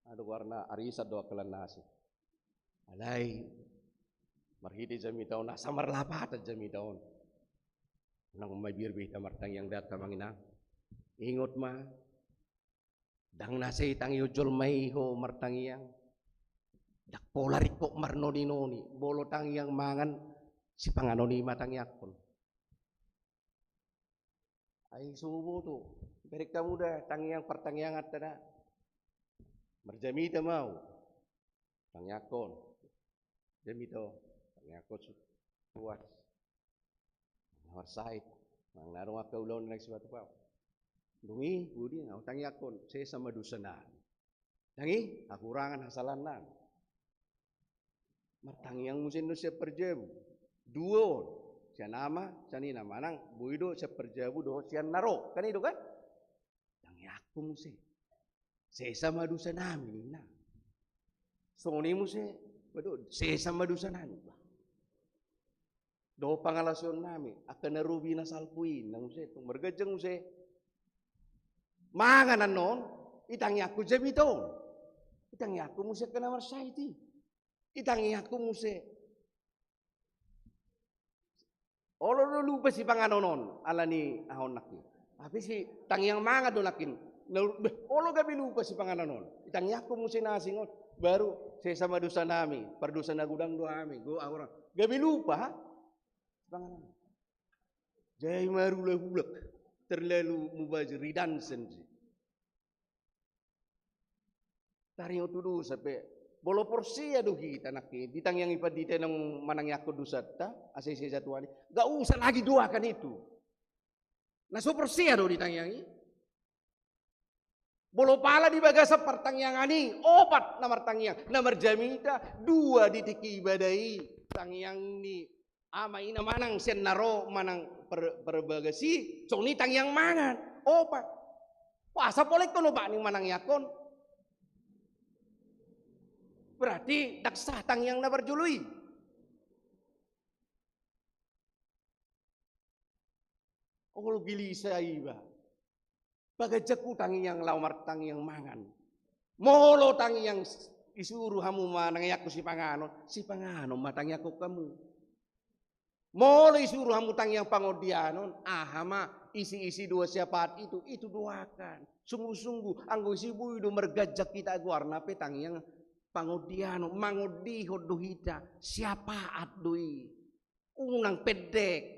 adong goarna arisan do angka lan na asing. Alai marhite jamita on, asa marlapatan jamita on, unang mabiar be hita martangiang da, angka amang inang. Ingot ma, ndang na sai tangihon jolma i ho martangiang. Ndang pola ringkot marnoninoni, molo tangiang mangan, sipanganon i ma tangiangkon. Ai so huboto, bereng hamu da tangiang partangianganta da. Marjamita ma ahu, tangiangkon. Jamita ho, tangiangkon su-, puas. Na marsahit, manang na adong angka ulaon na sipatupaon. Dung i, budi, ahu tangiangkon, sesa ma dosanami. Ndang i, hahurangan hasalaannami. Martangiang muse annon sian parjabu. Dua on, sian ama, sian ina, manang boi do sian parjabu dohot sian na ro. Kan i do kan? Tangiangkon muse. Sesa ma dosanami, ninna. Songon i muse, waduh, sesa ma dosanami. Dohot pangalaosion nami, angka na robi na salpu i, ninna muse, tung marganjang muse. Mangan annon, itangiangkon jamita on. Itangiangkon muse angka na marsahit i. Itangiangkon muse. Olo do lupa sipanganon on, alani aha on nangkin. Tapi si tangiang mangan do nangkin. Na, beh, olo gabe lupa sipanganon on. Itangiangkon muse na asing on. Baru sesa ma dosanami, pardosa na godang do hami, go ahu orang. Gabe lupa, ha? Sipanganon. Jadi marulahulak. Terlalu mubazir, ridansen si. Taringot tu dosa pe. Molo porsea do hita nangkin, ditangiangi pandita naung manangiangkon dosanta, asa isesa Tuhan i. Gak usah lagi doakan itu. Na so porsea do ditangiangi. Molo pala di bagasan partangiangan i, opat na martangiang, na marjamita, dua di tingki ibadah i, tangiang ni Ama ina manang sian na ro manang per-, parbagas i, songon i tangiang mangan. Opat. Asa polek on opat ni manang iangkon. Berarti ndang sah tangiang na parjolo i. Olo gilisa iba. Paganjangku tangiang laho martangiang mangan. Molo tangiang s-, isuru hamu manangiangkon sipanganon, sipanganon ma tangiangkon hamu. Molo isuru hamu tangiang pangondianon, aha ma isi-isi doa syafaat itu, itu doakan. Sungguh-sungguh, anggo isi boi do marganjang hita goarna pe tangiang pangondianon, mangondihon do hita, syafaat do i. Unang pendek.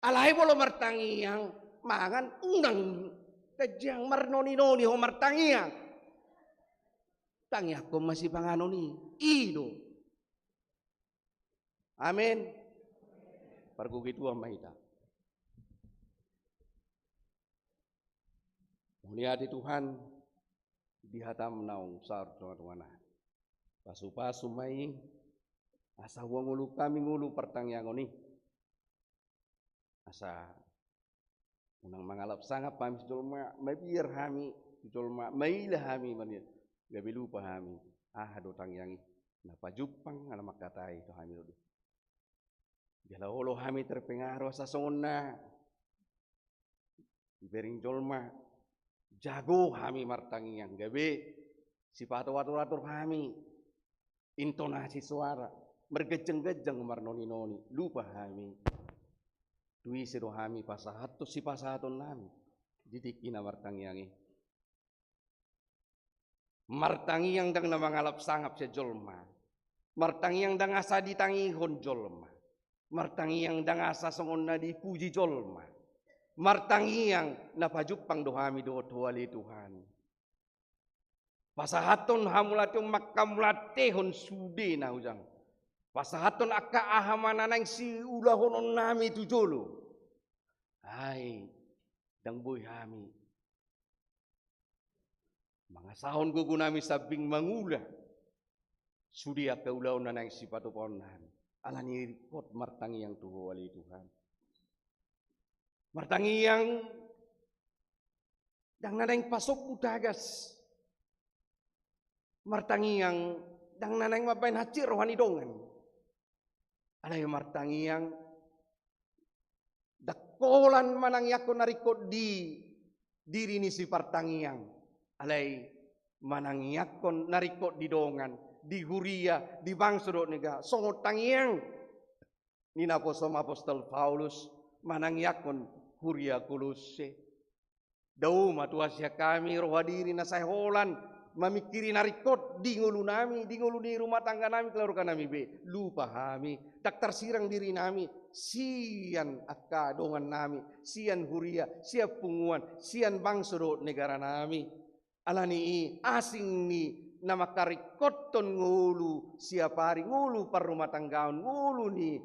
Alai molo martangiang, mangan, unang ganjang marnoni-noni ho martangiang. Tangiangkon ma sipanganon i, i do. Amin. Pargogo Tuhan ma hita. Mauliate Tuhan, di hataM naung saur di tonga-tonga nami. Pasu-pasu ma i, asa huangolu hami ngolu partangiangon i. Asa unang mangalap sangap hami tu jolma, mabiar hami tu jolma, maila hami maniat, gabe lupa hami. Aha do tangiang i? Na pajumpang, na mangkatai tu hami do. Jala olo hami terpengaruh asa songon na dibereng jolma, jago hami martangiang, gabe sipaatu-atur-atur hami, intonasi soara, marganjang-ganjang marnoni-noni, lupa hami. Tu ise do hami pasahathon sipasahatonnami di tingki na martangiang i. Martangiang ndang na mangalap sangap sian jolma. Martangiang ndang asa ditangihon jolma. Martangiang ndang asa songon na dipuji jolma. Martangiang na pajumpang do hami dohot Ho ale Tuhan. Pasahathon hamauliateon, manghamauliatehon sude na hujalo. Pasahathon angka aha ma na naeng siulahononnami tu jolo. Ai, ndang boi hami mangasahon gogonami sambing mangula sude angka ulaon na naeng sipatupaonnami. Alani i ringkot martangiang tu Ho ale Tuhan. Martangiang ndang na naeng pasombu tagas. Martangiang ndang na naeng mambahen hansit roha ni dongan. Alai martangiang ndang holan manangiangkon na ringkot di diri ni sipartangiang. Alai manangiangkon na ringkot di dongan, di huria, di bangso dohot negara. Songon tangiang ni naposom apostel Paulus manangiangkon huria Kolosse. Dao ma tusi hami roha diri na sai holan mamingkiri na ringkot di ngolunami, di ngolu ni rumah tangganami, keluarganami be. Lupa hami, ndang tarsirang dirinami sian angka dongannami, sian huria, sian punguan, sian bangso dohot negaranami. Alani i asing ni na mangkaringkothon ngolu siapari, ngolu parrumatanggaon, ngolu ni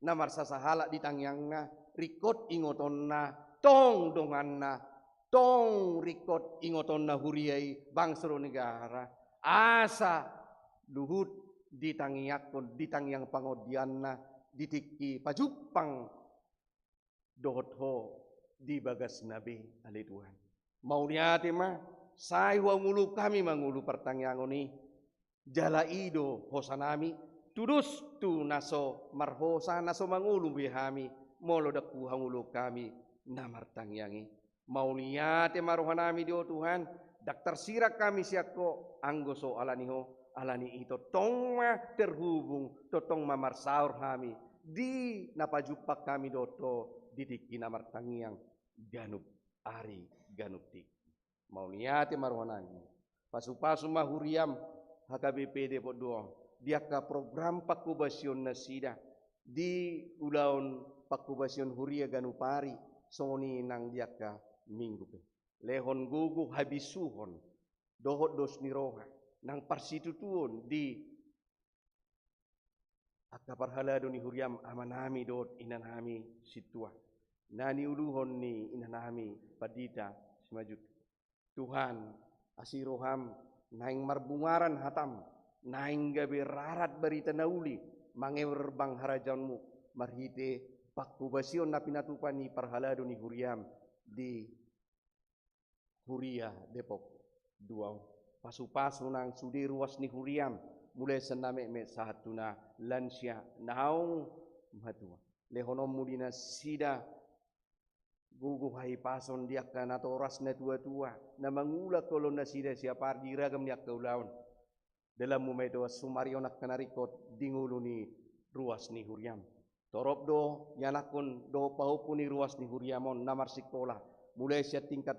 na marsasahalak di tangiangna, ringkot ingotonna, tong donganna, tong ringkot ingotonna huria i, bangso dohot negara. Asa luhut ditangiangkon, di tangiang pangondianna, di tingki pajumpang dohot Ho di bagasna be, ale Tuhan. Mauliate ma, sai huangolu hami mangolu partangiangon i, jala i do hosanami, tudos tu na so marhosa, na so mangolu be hami, molo ndang huangolu hami na martangiang i. Mauliate ma rohanami di Ho Tuhan, ndang tarsirang hami sian Ho, anggo so alani Ho, alani i tongtong ma terhubung, tongtong ma marsaor hami, di na pajumpang hami dohot Ho, di tingki na martangiang, ganup ari, ganup tingki. Mauliate ma rohanami. Pasu-pasu ma huriaM, H K B P Depok Dua, di angka program pangkobasion nasida, di ulaon pangkobasion huria ganup ari, songon i nang di angka minggu pe. Lehon gogo habisuhon, dohot dos ni roha, nang parsitutuon di angka parhalado ni huriaM, amanami dohot inanami sintua, na niuluhon ni inanami Pandita Simanjuntak. Tuhan, asi rohaM, naeng marbungaran hataM, naeng gabe rarat barita na uli, mangerbang harajaonmu marhite panghobasion na pinatupa ni parhalado ni huriam di Huria Depok dua on. Pasupasu nang sude ruas ni huriam, mulai sian na metmet sahat tu na lansia naung matua. Lehononmu di nasida gogo hahipason di angka natoras, natuatua, na mangula oloan nasida siapari di ragam ni angka ulaon. Dalanmu ma i Tuhan, sumarion angka na ringkot di ngolu ni ruas ni huriam. Torop do ianakhon dohot pahompu ni ruas ni huriam on na marsikola, mulai sian tingkat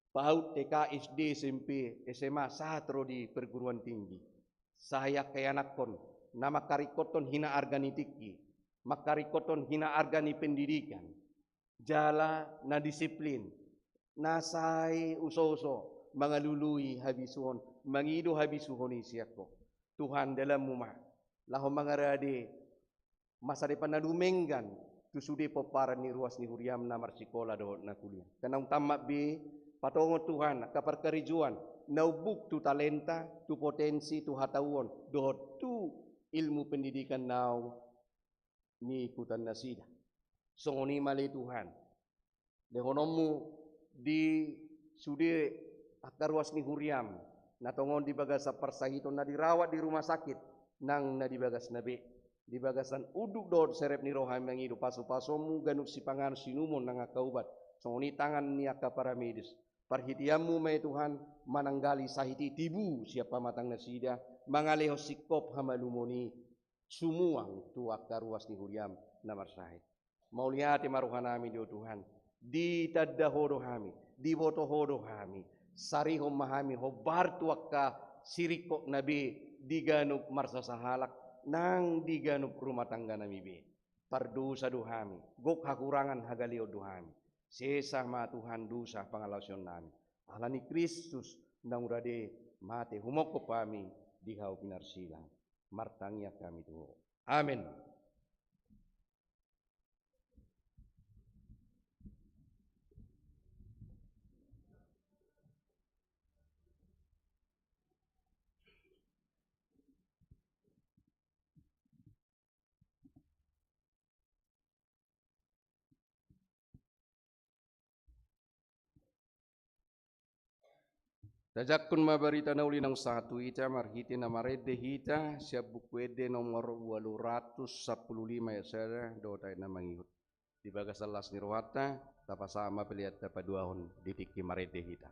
PAUD, TK, SD, SMP, SMA, sahat ro di perguruan tinggi. Sai angka ianakhon na mangkaringkothon hina arga ni tingki, mangkaringkothon hina arga ni pendidikan, jala na disiplin, na sai usouso mangalului habisuhon, mangido habisuhon i sian Ho. Tuhan, dalanmu ma, laho mangarade masa depan na dumenggan tu sude pomparan ni ruas ni huriam na marsikola dohot na kuliah. Angka naung tamat be, patongon Tuhan angka parkarejoan na umbuk tu talenta, tu potensi, tu hatauon dohot tu ilmu pendidikan naung niikutan nasida. Songon i ma ale Tuhan, lehononmu di sude angka ruas ni huriam na tongon di bagasan parsahiton, na dirawat di rumah sakit nang na di bagasna be. Di bagasan unduk dohot serep ni roha mangido pasupasonmu ganup sipanganon, siinumon nang angka ubat, songon i tangan ni angka paramedis. Parhiteanmu ma i Tuhan, mananggali sahit i tibu sian pamatang nasida, mangalehon singkop hamalumon i sumuang tu angka ruas ni huriam na marsahit. Mauliate ma rohanami di Ho Tuhan, ditanda Ho do hami, diboto Ho do hami, sarihon ma hami hombar tu angka siringkotna be di ganup marsasahalak nang di ganup rumah tangganami be. Pardosa do hami, gok hahurangan hagaleon do hami. Sesa ma Tuhan dosa pangalaosionnami. Ala ni Kristus naung rade mate humongkop hami di hau pinarsilang. Martangiang hami tu Ho. Amen. Tajakkon ma barita na uli naung sahat tu hita marhite na marende hita sian Buku Ende nomor ualu ratus sampulu lima ayat sada dohot ayat na mangihut. Di bagasan las ni rohanta, tapasahat ma pelean tapaduahon di tingki marende hita.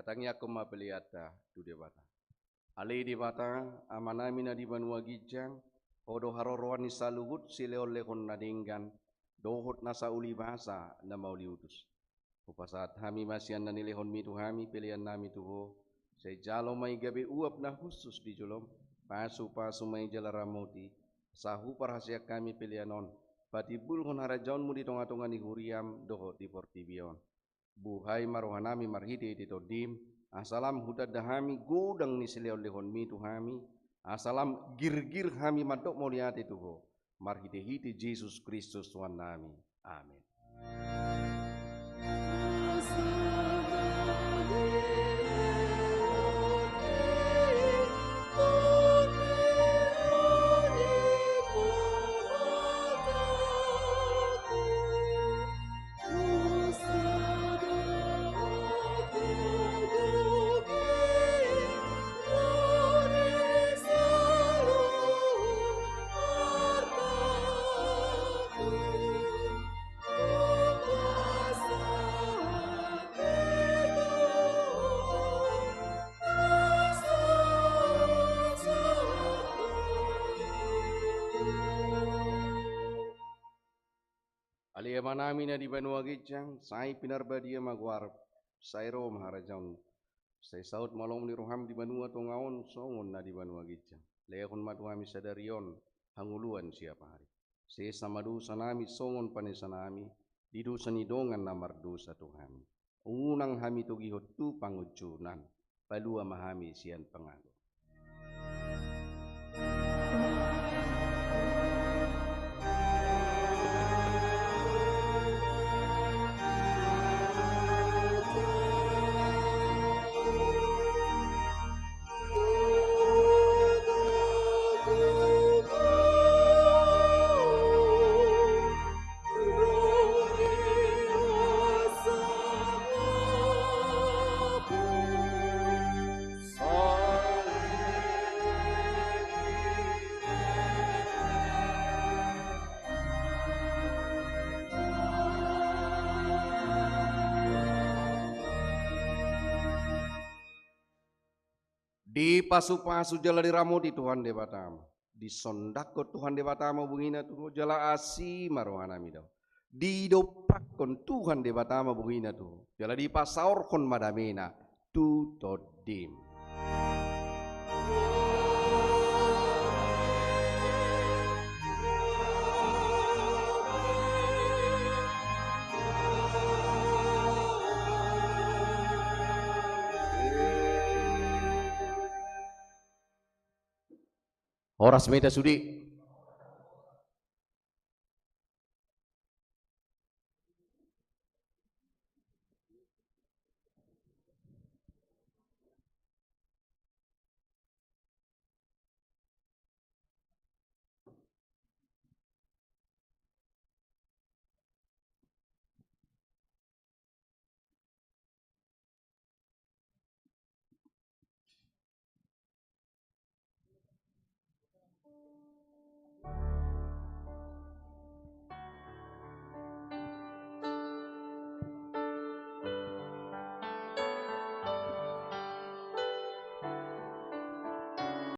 Tangiangkon ma peleanta tu Debata. Ale Debata, Amanami na di banua ginjang, Ho do haroroan ni saluhut silehonlehon na denggan dohot nasa ulibasa na mauliutus. Hupasahat hami ma sian na nilehonmi tu hami peleannami tu Ho, sai jalo ma i gabe uap na hushus di jolom, pasupasu ma i jala ramoti, asa huparhaseang hami pelean on patimbulhon harajaonmu di tongatonga ni huriam dohot di portibi on. Buhai ma rohanami marhitehite Tondim, asa lam hutanda hami godang ni silehonlehonmi tu hami, asa lam girgir hami mandok mauliate tu Ho, marhitehite Jesus Kristus Tuhannami. Amen. Ale Amanami na di banua ginjang, sai pinarbadia ma goarmu, sai ro ma harajaonmu, sai saut ma lomo ni roham di banua tonga on songon na di banua ginjang. Lehon ma tu hami sadari on hangoluan siapari. Sesa ma dosanami songon panesanami di dosa ni dongan na mardosa tu hami. Unang hami togihon tu pangunjunan, palua ma hami sian pangago. Dipasupasu jala diramoti Tuhan Debatam. Disondangkon Tuhan Debatama bungina tu ho, jala asi ma rohanami dao. Didompakkon Tuhan Debatama bungina tu ho, jala dipasaorhon ma damena tu tondim. Horas ma hita sude.